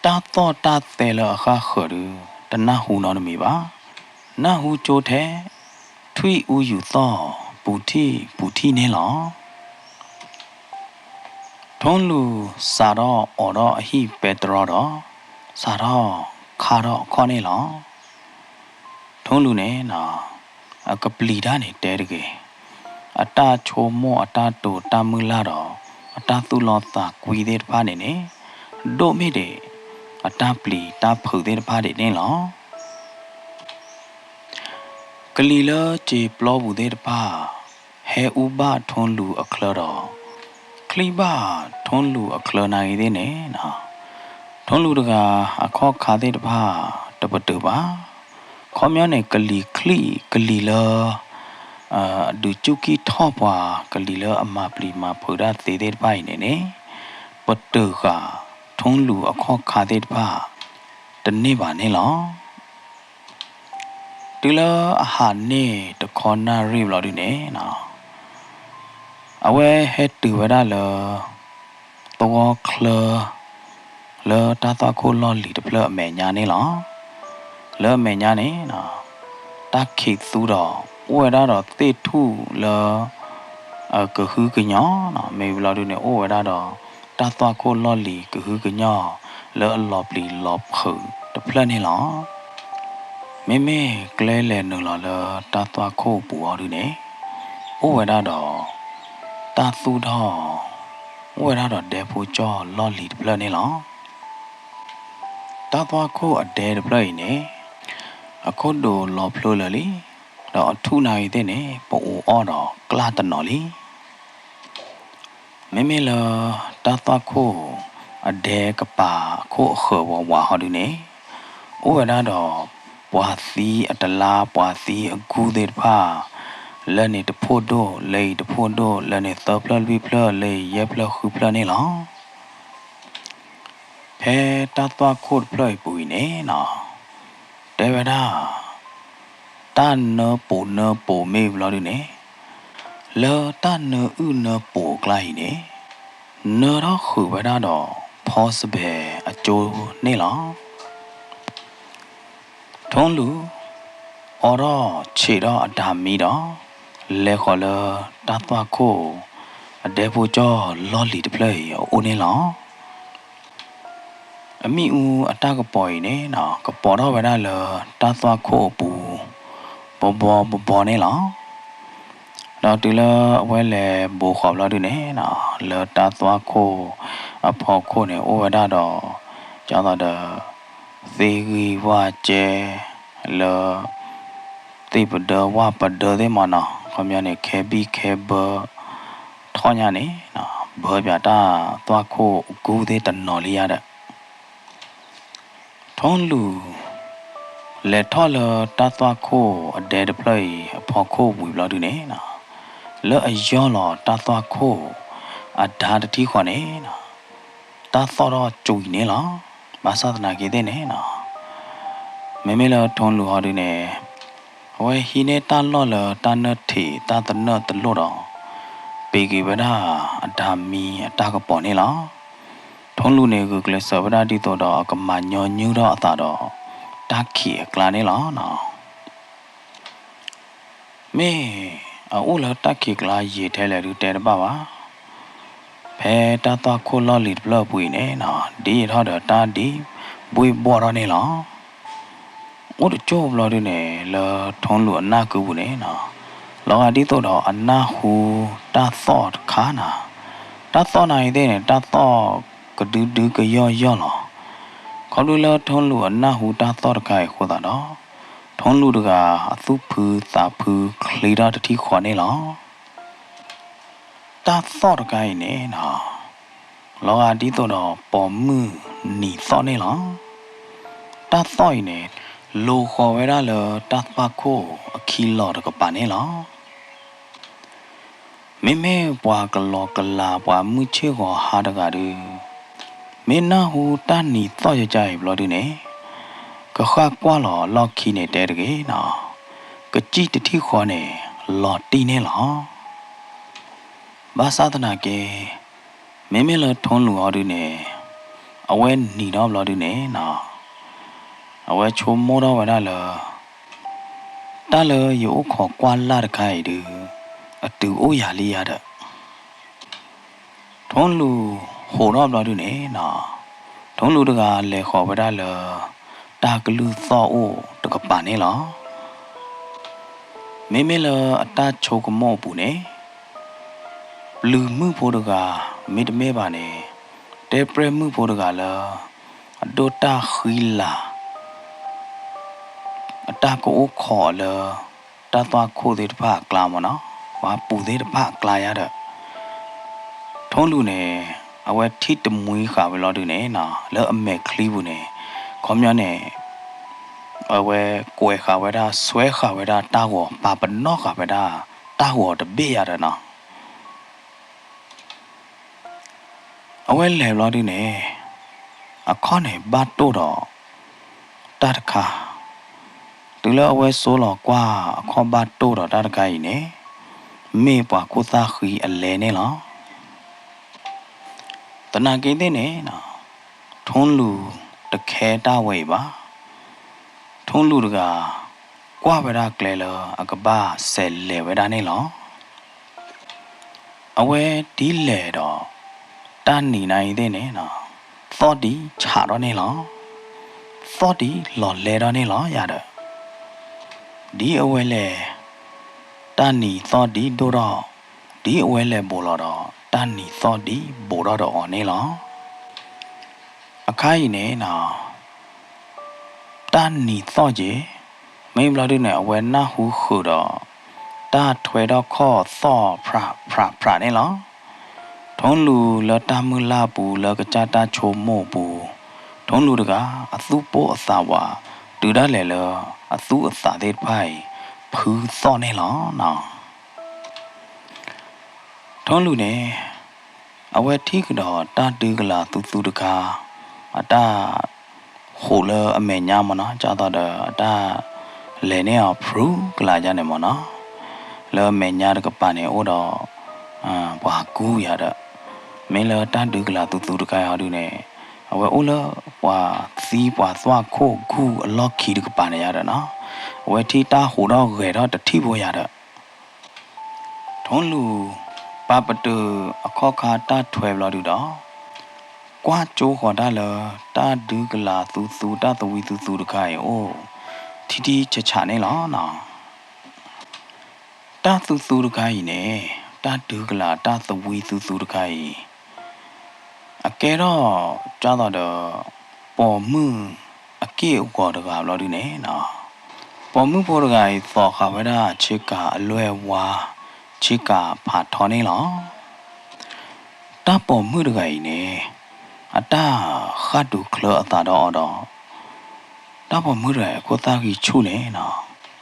တၢ်သီၣ်တၢ်သဲလၢအဃၣ်ဃၢၤဒုး တနၢ်ဟူနီတမံၤဘၣ်. နၢ်ဟူကၠိထဲ ထွံၣ်အူယူၤသီၣ် ပူၤထံၣ်ပူၤထံၣ်န့ၣ်လီၤ. ထိလူၢ်စးထီၣ်အိးထီၣ်အဟံၣ်ပဲတြီဒီး စးထီၣ်ခါထီၣ်အခီၣ်န့ၣ်လီၤ. ထိလူၢ်န့ၣ် အကပျံၤတၢ်န့ၣ်တဲတဂ့ၤ, အတၢ်ဆိကမိၣ်အတၢ်တိၤတၢ်မုၢ်လၢ်ဒီး အတၢ်သူၣ်လီသးကွံသ့ၣ်တဖၣ်န့ၣ်န့ၣ် ဒိၣ်မ့ၢ်ဒံး အတၢ်ပျံၤတၢ်ဖုးသ့ၣ်တဖၣ်ဒံးန့ၣ်လီၤ. ကလံၤလၢစံာ်ပျီပူၤသ့ၣ်တဖၣ် ဟဲအူဘၣ်ထိလူၢ်အချၢဒီး ချံဘၣ်ထိလူၢ်အချၢနၤဂ့ၤသ့ၣ်န့ၣ် ထိလူၢ်တဂၤအခီၣ်ခါသ့ၣ်တဖၣ် တပတုာ်ဘၣ်. ခီပညီန့ၣ် ကလံၤချံ ကလံၤလၢ ဒုးစူၢ်ကံၢ်ထီၣ်ပှၤ ကလံၤလၢအမၤပျံၤမၤဖုးတၢ်သ့သ့ၣ်တဖၣ်အံၤန့ၣ်န့ၣ် ပတုာ်ဃာ်ထိလူၢ်အခီၣ်ခါသ့ၣ်တဖၣ် တန့ၢ်ဘၣ်န့ၣ်လီၤ. တုၤလၢအဟးန့ၢ်တခီနၣ်ရံၣ်ဘျီဒုန့ၣ် အဝဲဟဲတုၤဝဲဒၣ်လၢ သဝီချၢ လၢတၢ်သွၣ်ခိၣ်လီၢ်လံၤတဖျၢၣ်အမဲာ်ညါန့ၣ်လီၤ. လၢအမဲာ်ညါန့ၣ် တၢ်ခံးသူဒီး အိၣ်ဝဲဒၣ်ဒီးသ့ၣ်ထူၣ်လၢ ကဟုကညီၢ် မ့ၢ်ဘျီဒုန့ၣ် အိၣ်ဝဲဒၣ်ဒီး တၢ်သွၣ်ခိၣ်လီၢ်လံၤကဟုကညီၢ် လၢအလီၤပျံၤလီၤဖုးတဖျၢၣ်န့ၣ်လီၤ. မ့မ့ၢ်ကျဲလဲၤနုာ်လီၤလၢတၢ်သွၣ်ခိၣ်အပူၤအီၤဒုန့ၣ်, အိၣ်ဝဲဒၣ်ဒီး တၢ်သူၣ်ထီၣ် အိၣ်ဝဲဒၣ်ဒီးဒဲဖိကၠီၣ်လီၢ်လံၤတဖျၢၣ်န့ၣ်လီၤ. တၢ်သွၣ်ခိၣ်အဒဲတဖျၢၣ်အံၤန့ၣ် အခိၣ်ဒိးလီၤဖျိလၢာ်လံ, ဒီးအထူၣ်နၤအံၤသ့ၣ်န့ၣ် ပအိးအီၣ်ဒီးကျၢ်တနီၤလံ. မ့မ့ၢ်လၢ တၢ်သွၣ်ခိၣ်အဒဲကပၤအခိၣ်အဃၢၤဝးဝးဟီဒုန့ၣ်, အိၣ်ဝဲဒၣ်ဒီး ပှၤသံအတလါ ပှၤသံအကူသ့ၣ်တဖၣ်, လၢန့ၣ်တဖှိၣ်ဒိၣ် လၢအံၤတဖှိၣ်ဒိၣ် လၢန့ၣ်သၢဖျၢၣ်လွံၢ်ဖျၢၣ် လၢအံၤယဲၢ်ဖျၢၣ်ဃုဖျၢၣ်န့ၣ်လီၤ. ဖဲတၢ်သွၣ်ခိၣ်တဖျၢၣ်အံၤပူၤအံၤန့ၣ်နီၤ, တဲဝဲဒၣ် တၢ်နၢပိာ်နၢပိာ်မ့ၢ်ဘျီဒုန့ၣ်, လၢတၢ်နၢအုၣ်နၢပိာ်အကျါအံၤန့ၣ်, နၢထီၣ်ဃုာ်ဝဲဒၣ်ဒီး ဖီစပဲၤအကၠိန့ၣ်လီၤ. ထိလူၢ် အိးထီၣ်ဆံးထီၣ်အတၢ်မံဒီး လဲၤဃီၤလၢတၢ်သွၣ်ခိၣ် အဒဲဖိကၠီၣ်လီၢ်လံၤတဖျၢၣ်အံၤအအိၣ်န့ၣ်လီၤ. အမ့ၣ်အူအတၢ်ကပီၤအံၤန့ၣ်နီၤ ကပီၤထီၣ်ဝဲဒၣ်လၢတၢ်သွၣ်ခိၣ်အပူၤ ဘီဘီဘီဘီန့ၣ်လီၤ. ဒီးတုၤလၢအဝဲလဲၤဘိးဃီၤဘျီဒုန့ၣ်နီၤ လၢတၢ်သွၣ်ခိၣ်အဖီခိၣ်န့ၣ် အိၣ်ဝဲဒၣ်ဒီး ကၠီသးဒီး သ့ၣ်ဂံၢ်ဝၣ်ကဲ လၢ သ့ၣ်ပဒၢဝၣ်ပဒၢသ့ၣ်မးနီၤ ခီပညီန့ၣ် ခဲဘံၣ်ခဲဘၢ ထီၣ်ညါန့ၣ် ဘၢပၠးတၢ်သွၣ်ခိၣ်အကူသ့ၣ်တနီၤလံယါဒီး ထိလူၢ် လဲၤထီၣ်လၢတၢ်သွၣ်ခိၣ်အဒဲတဖျၢၣ်အံၤအဖီခိၣ်ဝံၤဘျီဒုန့ၣ်နီၤ လၢအယီၢ်လီၤတၢ်သွၣ်ခိၣ်အဒါတထံၣ်ဃီန့ၣ်နီၤ တၢ်သီၣ်ထီၣ်ကွံာ်န့ၣ်လီၤ. ဘၣ်ဆၣ်သနာ်က့သ့ၣ်န့ၣ်နီၤ မ့မ့ၢ်လၢထိလူၢ်ဟီဒုန့ၣ် အဝဲဟံးန့ၢ်တၢ်လီၢ်လၢတၢ်နၢၣ်ထံးတၢ်သနၢၣ်တလိၣ်ဒီး ပ့ၤက့ၤဝဲဒၣ်အတၢ်မံအတၢ်ကပီၤန့ၣ်လီၤ. ထိလူၢ်န့ၣ်ဂုာ်ကျဲးစၢးဝဲဒၣ်ဒ်သိးဒီးအကမၤညီနုၢ်ထီၣ်အသးဒီး တၢ်ခံးအကျါန့ၣ်လီၤ. မ့ၢ်အအိၣ်လၢတၢ်ခံးကျါယံာ်ထဲလဲၣ်ဒုးတဲတဘၣ်ဘၣ်. ဖဲတၢ်သွၣ်ခိၣ်လီၢ်လံၤတဖျၢၣ်အပူၤအံၤန့ၣ်နီၤ ဒ်အံၤထီၣ်ဒီးတၢ်ဒ်ဘှ့ၣ်ဘှီၣ်ထီၣ်န့ၣ်လီၤ. အိၣ်တကၠိၢ်ဘျီဒုန့ၣ် လၢထိလူၢ်အနၢ်ကုပူၤန့ၣ်နီၤ လီၤဂာ်ဒ်သိးဒီးအနၢ်ဟူတၢ်သီၣ်တခါနီၤ တၢ်သီၣ်နၤအံၤသ့ၣ်န့ၣ် တၢ်သီၣ်ကဒုဒုကယီၢ်ယီၢ်လီၤ. ခီဖျိလၢထိလူၢ်အနၢ်ဟူတၢ်သီၣ်တခါအံၤအဃိသတးဒီး ထိလူၢ်တဂၤအသူၣ်ဖုသးဖုချ့ထီၣ်တထံၣ်ဃီန့ၣ်လီၤ. တၢ်သီၣ်တခါအံၤန့ၣ်နီၤ လီၤဂာ်ဒ်သိးဒီးပိာ်မုၣ်နံၤသီၣ်န့ၣ်လီၤ. တၢ်သီၣ်အံၤန့ၣ် လိၤဃီၤဝဲဒၣ်လၢတၢ်သွၣ်ခိၣ်အခံလီၤတကပၤန့ၣ်လီၤ. မ့မ့ၢ်ပှၤကလီၤကလၤပှၤမုၢ်ဆ့ၣ်ဂီၤဟါတဂၤဒုး မ့ၢ်နၢ်ဟူတၢ်နံၤသီၣ်ယကါအံၤဘျီဒုန့ၣ် ကဃၣ်ကွၢ်လီၤလီၢ်ခံန့ၣ်တဲတဂ့ၤနီၤ ကစံၣ်တထံၣ်ဃီန့ၣ် လီၤတံၢ်န့ၣ်လီၤ. ဘၣ်ဆၣ်သနာ်က့ မ့မ့ၢ်လၢထိလူၢ်အီၤဒုန့ၣ် အဝဲနံၤထီၣ်ဘျီဒုန့ၣ်နီၤ အဝဲဆိကမိၣ်ထီၣ်ဝဲဒၣ်လၢ တၢ်လၢယအိၣ်ခိးကွၢ်လၢ်တခါအံၤဒုး အတုၤအိၣ်ယၤလံယၤဒီး ထိလူၢ်ဟိးထီၣ်ဘျီဒုန့ၣ်နီၤ ထိလူၢ်တဂၤလဲၤဃီၤဝဲဒၣ်လၢ တၢ်ကလုၢ်သီၣ်အိၣ်တကပၤန့ၣ်လီၤ. မ့မ့ၢ်လၢအတၢ်ဆိကမိၣ်အပူၤန့ၣ် ပျုၤမုၣ်ဖိတဂၤ မ့တမ့ၢ်ဘၣ်န့ၣ် တဲပြဲၢ်မုၣ်ဖိတဂၤလၢ အဒိၣ်တၢ်ဃံလၤ အတၢ်ကအိၣ်ခိးလၢ တၢ်သွၣ်ခိၣ်သ့ၣ်တဖၣ်အကျါမ့ၢ်နီၤ ပှၤပူၤသ့ၣ်တဖၣ်အကျါယါဒီး ထိလူၢ်န့ၣ် အဝဲထံၣ်တမှံဃာ်ဝဲလီၤဒုန့ၣ်နီၤ လၢအမဲာ်ချံပူၤန့ၣ် ခီပညီန့ၣ် အဝဲကွဲးဃာ်ဝဲဒၣ် ဆွဲဃာ်ဝဲဒၣ်တၢ်ဂီၤ ပာ်ပနီၣ်ဃာ်ဝဲဒၣ် တၢ်ဂီၤတဘ့ၣ်ယါဒီးနီၤ အဝဲလဲၤဘျီဒုန့ၣ် အခီၣ်န့ၣ်ဘၣ်တိၢ်ဒီး တၢ်တခါ တုၤလၢအဝဲဆိလီၤကွၢ်အခီၣ်ဘၣ်တိၢ်ဒီးတၢ်တခါအံၤန့ၣ် မ့ၢ်ပှၤခိၣ်သၣ်ဃံအလဲန့ၣ်လီၤ. သနာ်က့သ့ၣ်န့ၣ် ထိလူၢ်တခဲတၢ်ဝဲအံၤဘၣ်. ထိလူၢ်တဂၤ ကွၢ်ဝဲဒၣ်ကျဲလၢအကဘၣ်ဆဲးလဲၤဝဲဒၣ်န့ၣ်လီၤ. အဝဲဒ်လဲၣ်ဒီး တၢ်နံၤနၤအံၤသ့ၣ်န့ၣ် သီၣ်ဒံးဆးထီၣ်န့ၣ်လီၤ. သီၣ်ဒံးလီၤလဲထီၣ်န့ၣ်လီၤယၤဒီး ဒ်အဝဲလဲၤ တၢ်နံၤသီၣ်ဒ်ဒိၣ်ထီၣ်, ဒ်အဝဲလဲၤဘိးလီၤဒီး တၢ်နံၤသီၣ်ဒ်ဘိးထီၣ်ဒီးအီၤန့ၣ်လီၤ. အခါအံၤန့ၣ်နီၤ တၢ်နံၤသီၣ်က့ၤ, မ့ၢ်ဘျီဒုန့ၣ် အဝဲနၢ်ဟူဃုာ်ဒီး တၢ်ထွဲထီၣ်ခီၣ်သီၣ်ဖြးဖြးဖြးန့ၣ်လီၤ. ထိလူၤလၢတၢ်မုၢ်လၢ်ပူၤ လၢကစၢ်တၢ်ဆိကမိၣ်ပူၤ, ထိလူၤတဂၤ အသူၣ်ပိၢ်အသးဝး တုၤဒၣ်လဲာ်လၢအသူၣ်အသးသ့ၣ်တဖၣ်အံၤ ဖုသီၣ်န့ၣ်လီၤ. ထိလူၤန့ၣ် အဝဲထံၣ်ကဒီးတၢ်ဒုကလၤသူသူတခါ အတၢ်ဟူးလၢအမဲာ်ညါမ့ၢ်နီၤ, ကၢ်သိးဒီးအတၢ်လဲၤန့ၢ်အီၤဖုကလၤယါန့ၣ်မ့ၢ်နီၤ, လၢအမဲာ်ညါတကပၤန့ၣ်အိၣ်ဒီး ပှၤကူၣ်ယၤဒီး, မ့ၢ်လၢတၢ်ဒုကလၤသူသူတခါအံၤဟီဒုန့ၣ် အဝဲအိၣ်လၢပှၤသံပှၤသွၣ်ခိၣ်ကူၣ်အလီၢ်ခံတကပၤန့ၣ်ယါဒီးနီၤ, အဝဲထံၣ်တၢ်ဟူးထီၣ်ဂဲၤထီၣ်တထံၣ်ဖိယၤဒီး ထိလူၤ ပာ်ပတုာ်အခီၣ်ခါတၢ်ထွဲဘျီဒုဒီး ကွၢ်ကၠိဃီၤတၢ်လၢ တၢ်ဒုကလၤသူသူ တၢ်သဝံသူသူတခါအံၤအိၣ် ထံထံဆးဆးန့ၣ်လီၤ. တၢ်သူသူတခါအံၤန့ၣ် တၢ်ဒုကလၤတၢ်သဝံသူသူတခါအံၤ အကဲထီၣ် ကၢ်သိးဒီး ပိာ်မုၣ်အက့ၢ်အဂီၤတဂၤဘျီဒုန့ၣ်နီၤ, ပိာ်မုၣ်ဖိတဂၤအံၤ သိးဃာ်ဝဲဒၣ်ဆ့ကၤအလွဲၢ်ဝါ ဆ့ကၤဖးထီန့ၣ်လီၤ. တၢ်ပိာ်မုၣ်တဂၤအံၤန့ၣ် အတၢ်ဃၣ်ဒူချၢအသးဒီးအီၤဒီး တၢ်ပိာ်မုၣ်တဂၤအံၤအခိၣ်သၣ်ဂံၢ်ဆူၣ်န့ၣ်နီၤ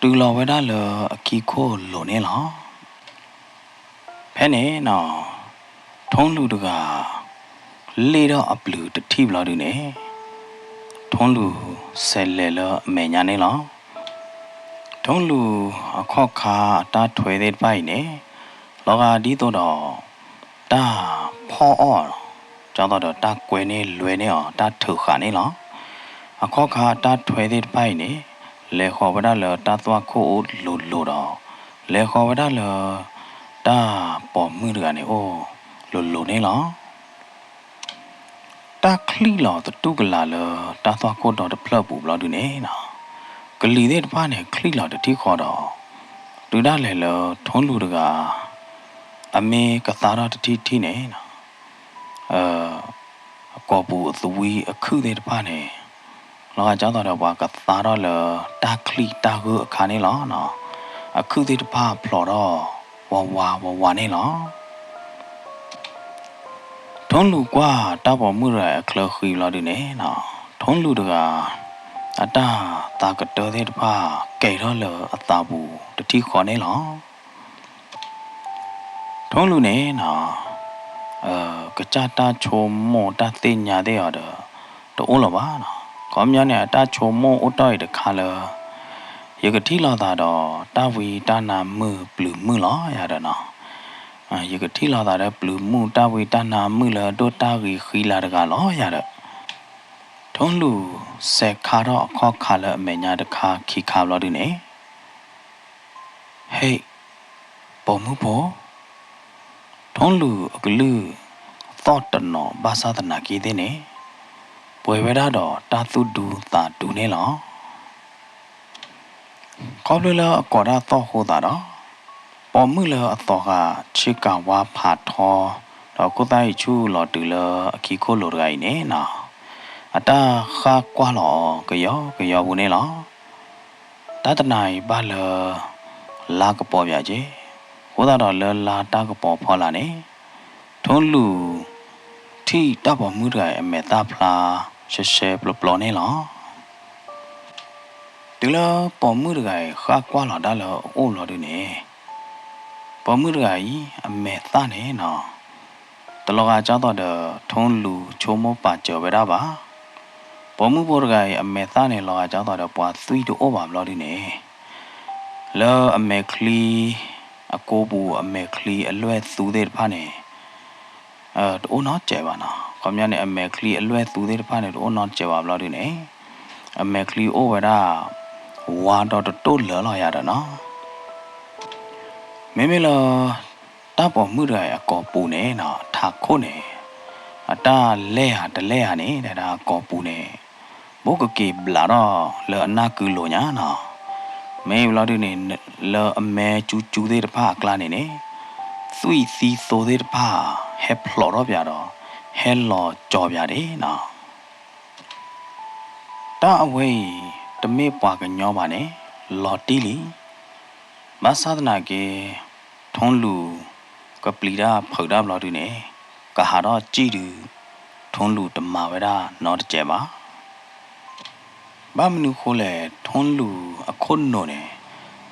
တုၤလီၤဝဲဒၣ်လၢအခံခိၣ်လိၤန့ၣ်လီၤ. ဖဲန့ၣ်နီၤ ထိလူၤတဂၤ လ့ၣ်ထီၣ်အပျုၤတထံၣ်ဘျီဒုန့ၣ် ထိလူၤဆဲးလဲၤလၢအမဲာ်ညါန့ၣ်လီၤ. ထိလူၤအခီၣ်ခါအတၢ်ထွဲသ့ၣ်တဖၣ်အံၤန့ၣ် လီၤဂာ်ဒ်သိးဒီး တၢ်ဖီၣ်အီၣ် ကၢ်သိးဒီးတၢ်ကွဲန့ၢ်လွဲန့ၢ်အီၤ တၢ်ထုးဃာ်န့ၣ်လီၤ. အခီၣ်ခါအတၢ်ထွဲသ့ၣ်တဖၣ်အံၤန့ၣ် လဲၤဃီၤဝဲဒၣ်လၢတၢ်သွၣ်ခိၣ်အိၣ်လိၤလိၤဒီး လဲၤဃီၤဝဲဒၣ်လၢ တၢ်ပိာ်မုၣ်တဂၤန့ၣ်အိၣ်လိၤလိၤန့ၣ်လီၤ. တၢ်ချံၣ်လီၤသတူၢ်ကလာ်လၢတၢ်သွၣ်ခိၣ်ဒီတဖျၢၣ်ပူၤဘျီဒုန့ၣ်နီၤ ကလံၤသ့ၣ်တဖၣ်န့ၣ် ချံၣ်လီၤတထံၣ်ဃီဒီး တုၤဒၣ်လဲာ်လၢထိလူၤတဂၤ အမ့ၢ်ကသါထီၣ်တထံၣ်ထံၣ်န့ၣ်နီၤ အကိာ်ပူၤအသဝံးအခုၣ်သ့ၣ်တဖၣ်န့ၣ် လီၤဂာ်ကၢ်သိးဒီးပှၤကသါထီၣ်လၢတၢ်ချံၣ်တၢ်ဂၢၢ်အခါန့ၣ်လီၤ. အခုၣ်သ့ၣ်တဖၣ်ဖျိးထီၣ်ဝးဝးဝးဝးန့ၣ်လီၤ. ထိလူၤကွၢ်တၢ်ပိာ်မုၣ်တဂၤအချၢဃံဘျီဒုန့ၣ်နီၤ ထိလူၤတဂၤ အတၢ်သးကတၢၢ်သ့ၣ်တဖၣ် ကဲၤထီၣ်လၢအသးပူၤတထံၣ်ဃီန့ၣ်လီၤ. ထိလူၤန့ၣ်နီၤ ကစၢ်တၢ်ဆိကမိၣ်တၢ်သ့ၣ်ညါသ့ၣ်အီၤဒီး တအိၣ်လၢၤဘၣ်နီၤ. ခီပညီန့ၣ် အတၢ်ဆိကမိၣ်အိၣ်တ့ၢ်အံၤတခါလၢ ယကထံၣ်လိာ်သးဒီးတၢ်ဝံတၢ်နါမုၢ်ပျုၤမုၢ်လီၤယၤဒီးနီၤ ယကထံၣ်လိာ်သးဒီးပျုၤမုၢ်တၢ်ဝံတၢ်နါမုၢ်လၢအဒိၣ်တၢ်ဂ့ၤဃံလၤတဂၤလီၤယၤဒီး ထိလူၤစဲးခါထီၣ်အခီၣ်ခါလၢအမဲာ်ညါတခါခံခါဘျီဒုန့ၣ် ဟဲ ပိာ်မုၣ်ဖိ ထိလူၤအကလုၢ်သီၣ်တနီၤဘၣ်ဆၣ်သနာ်က့သ့ၣ်န့ၣ် ပှဲၤဝဲဒၣ်ဒီးတၢ်သူၣ်ဒူသးဒူန့ၣ်လီၤ. ခီဖျိလၢအကိးတၢ်သီၣ်အဃိသတးဒီး ပိာ်မုၣ်လၢအသိးဃာ်ဆ့ကၤဝါဖးထီ ဒီးခိၣ်သၣ်အံၤဆူၣ်လီၤတုၤလၢအခံခိၣ်လိၤတဂၤအံၤန့ၣ်နီၤ အတၢ်ဃၣ်ကွၢ်လီၤအီၤကယီကယီပူၤန့ၣ်လီၤ. တၢ်တနၤအံၤဘၣ်လၢ လါကပီၤပၠးက့ၤ, အဃိသတးဒီးလၢလါတၢ်ကပီၤဖီလာ်န့ၣ် ထိလူၤ ထံၣ်တၢ်ပိာ်မုၣ်တဂၤအံၤအမဲာ်သၣ်ဖျါရှဲရှဲပျီပျီန့ၣ်လီၤ. တုၤလၢပိာ်မုၣ်တဂၤအံၤဃၣ်ကွၢ်လီၤတၢ်လၢအအိၣ်လီၤဒုန့ၣ် ပိာ်မုၣ်တဂၤအံၤ အမဲာ်သၣ်န့ၣ်နီၤ တလီၤဂာ်ကၢ်သိးဒီး ထိလူၤဆိကမိၣ်ပာ်စၢၤဝဲဒၣ်ဘၣ်. ပိာ်မုၣ်ဖိတဂၤအံၤ အမဲာ်သၣ်န့ၣ် လီၤဂာ်ကၢ်သိးဒီးပှၤသွံၣ်တအိၣ်ဘၣ်ဘျီဒုန့ၣ် လၢအမဲာ်ချံ အကိာ်ပူၤအမဲာ်ချံအလွဲၢ်သူသ့ၣ်တဖၣ်န့ၣ် တအိၣ်နီတစဲးဘၣ်နီၤ. ခီပညီန့ၣ် အမဲာ်ချံအလွဲၢ်သူသ့ၣ်တဖၣ်န့ၣ် တအိၣ်နီတစဲးဘၣ်ဘျီဒုန့ၣ် အမဲာ်ချံအိၣ်ဝဲဒၣ် ဝါဒီးတတိၢ်လၢာ်လီၤယၤဒီးနီၤ. မ့မ့ၢ်လၢ တၢ်ပိာ်မုၣ်တဂၤအံၤအကိာ်ပူၤန့ၣ်နီၤ ထးခိၣ်န့ၣ် အတၢ်လဲၢ်ဧါတလဲၢ်ဧါန့ၣ် တဲဒၣ်အကိာ်ပူၤန့ၣ် ဘူးကက့ၤဘျးထီၣ်လၢအနၢ်ကုလိၤညါနီၤ. မ့ၢ်ဘျီဒုန့ၣ် လၢအမဲကၠူကၠူသ့ၣ်တဖၣ်အကျါန့ၣ်န့ၣ် သွံၣ်သံသိသ့ၣ်တဖၣ် ဟဲဖျိးထီၣ်ပၠးဒီး ဟဲလီၤကၠီၤပၠးဒၣ်နီၤ. တၢ်အဝဲအံၤ တမ့ၢ်ပှၤကညီဘၣ်န့ၣ် လီၤတံၢ်လံ. ဘၣ်ဆၣ်သနာ်က့ ထိလူၤ ကပျံၤတၢ်ဖုးတၢ်ဘျီဒုန့ၣ် ကဟးထီၣ်စံၣ်ဒု ထိလူၤတမၤဝဲဒၣ်နီတစဲးဘၣ်. ဘၣ်မနုၤဃိလဲၣ် ထိလူၤအခိၣ်နူာ်န့ၣ်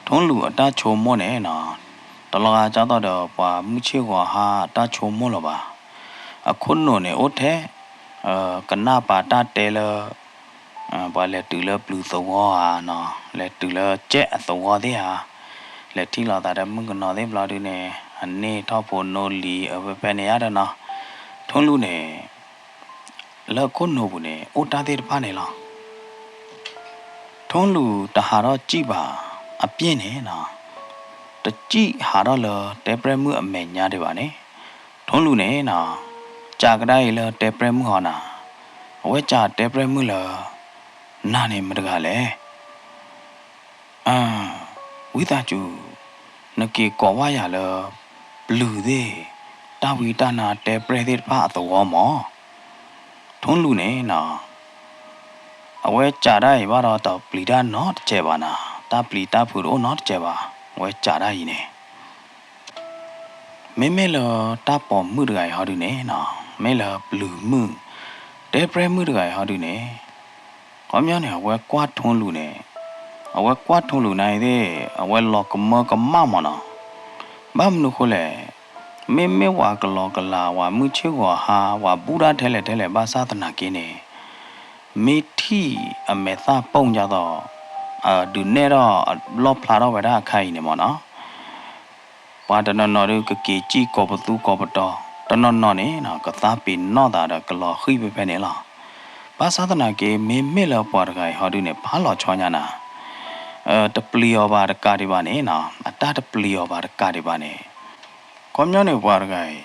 ထိလူၤအတၢ်ဆိကမိၣ်န့ၣ်နီၤ တလီၤဂာ်ကၢ်သိးဒီးပှၤမုၢ်ဆ့ၣ်ဂီၤဟါအတၢ်ဆိကမိၣ်လၢၤဘၣ်. အခိၣ်နူာ်န့ၣ်အိၣ်ထဲ ကနၣ်ပာ်တၢ်တဲလၢ ပှၤလဲၤတုၤလၢပျုၤသဝီဧါနီၤ, လဲၤတုၤလၢကၠဲးအသဝီသ့ၣ်ဧါ, လဲၤထံၣ်လိာ်သးဒီးမုၣ်ကနီၤသ့ၣ်ဘျီဒုန့ၣ် အန့ၢ်ထီၣ်ဖိနိလံၤအဝဲဖဲန့ၣ်ဧါဒီးနီၤ. ထိလူၤန့ၣ် လၢခိၣ်နူာ်ပူၤန့ၣ် အိၣ်တၢ်သ့ၣ်တဖၣ်န့ၣ်လီၤ. ထိလူၤတဟးထီၣ်စံၣ်ဘၣ်အပျဲၢ်န့ၣ်နီၤ, တစံၣ်ဟးထီၣ်လၢတဲပြဲၣ်မုၣ်အမဲာ်ညါဒံးဘၣ်န့ၣ်, ထိလူၤန့ၣ်နီၤ ကးကဒါအံၤလၢတဲပြဲၣ်မုၣ်ဟီနၤ, အဝဲကးတဲပြဲၣ်မုၣ်လၢ နၤန့ၣ်မတဂၤလဲၣ်. ဝံသးစူၤ, နက့ၤကိးဘၣ်ယၤလၢ ပျုၤသ့ၣ် တၢ်ဝံတၢ်နါတဲပြဲၣ်သ့ၣ်တဖၣ်အသဝီမး. ထိလူၤန့ၣ်နီၤ အဝဲကးတၢ်အံၤဘၣ်ဒီးတပျံၤတၢ်နီတစဲးဘၣ်နၤ, တၢ်ပျံၤတၢ်ဖုးတအိၣ်နီတစဲးဘၣ်, အဝဲကးတၢ်အံၤန့ၣ် မ့မ့ၢ်လၢတၢ်ပိာ်မုၣ်တဂၤအံၤဟီဒုန့ၣ်နီၤ, မ့ၢ်လၢပျုၤမုၣ် တဲပြဲၣ်မုၣ်တဂၤအံၤဟီဒုန့ၣ်, ခီပညီန့ၣ် အဝဲကွၢ်ထိလူၤန့ၣ်, အဝဲကွၢ်ထိလူၤနၤအံၤသ့ၣ် အဝဲလီၤကမၢကမၣ်မးနီၤ. ဘၣ်မနုၤဃိလဲၣ်, မ့မ့ၢ်ပှၤကလီကလၤ ပှၤမုၢ်ဆ့ၣ်ဂီၤဟါ ပှၤဘူၣ်တၢ်ထဲလဲၣ်ထဲလဲၣ်ဘၣ်ဆၣ်သနာ်က့န့ၣ်, မ့ၢ်ထံၣ်အမဲာ်သၣ်ပိၢ်ဒ်သိး ဒုးနဲၣ်ထီၣ်လီၣ်ဖျါထီၣ်ဝဲဒၣ်အခါအံၤန့ၣ်မးနီၤ, ပှၤတနီၤနီၤဒုးကက့ၤစံၣ်ကိးပသူကိးပတီၤ, တနီၤနီၤန့ၣ် ကသးပ့ၤနီၣ်သးဒီးကလီၤဃံၣ်ဖဲဖဲန့ၣ်လီၤ. ဘၣ်ဆၣ်သနာ်က့ မ့မ့ၢ်လၢပှၤတဂၤအံၤဟီဒုန့ၣ် ဖးလီၤဆီညါနၤ, တပျံၤအီၤဘၣ်တကးဒံးဘၣ်န့ၣ်နီၤ, အတၢ်တပျံၤအီၤဘၣ်တကးဒံးဘၣ်န့ၣ်, ခီပညီန့ၣ်ပှၤတဂၤအံၤ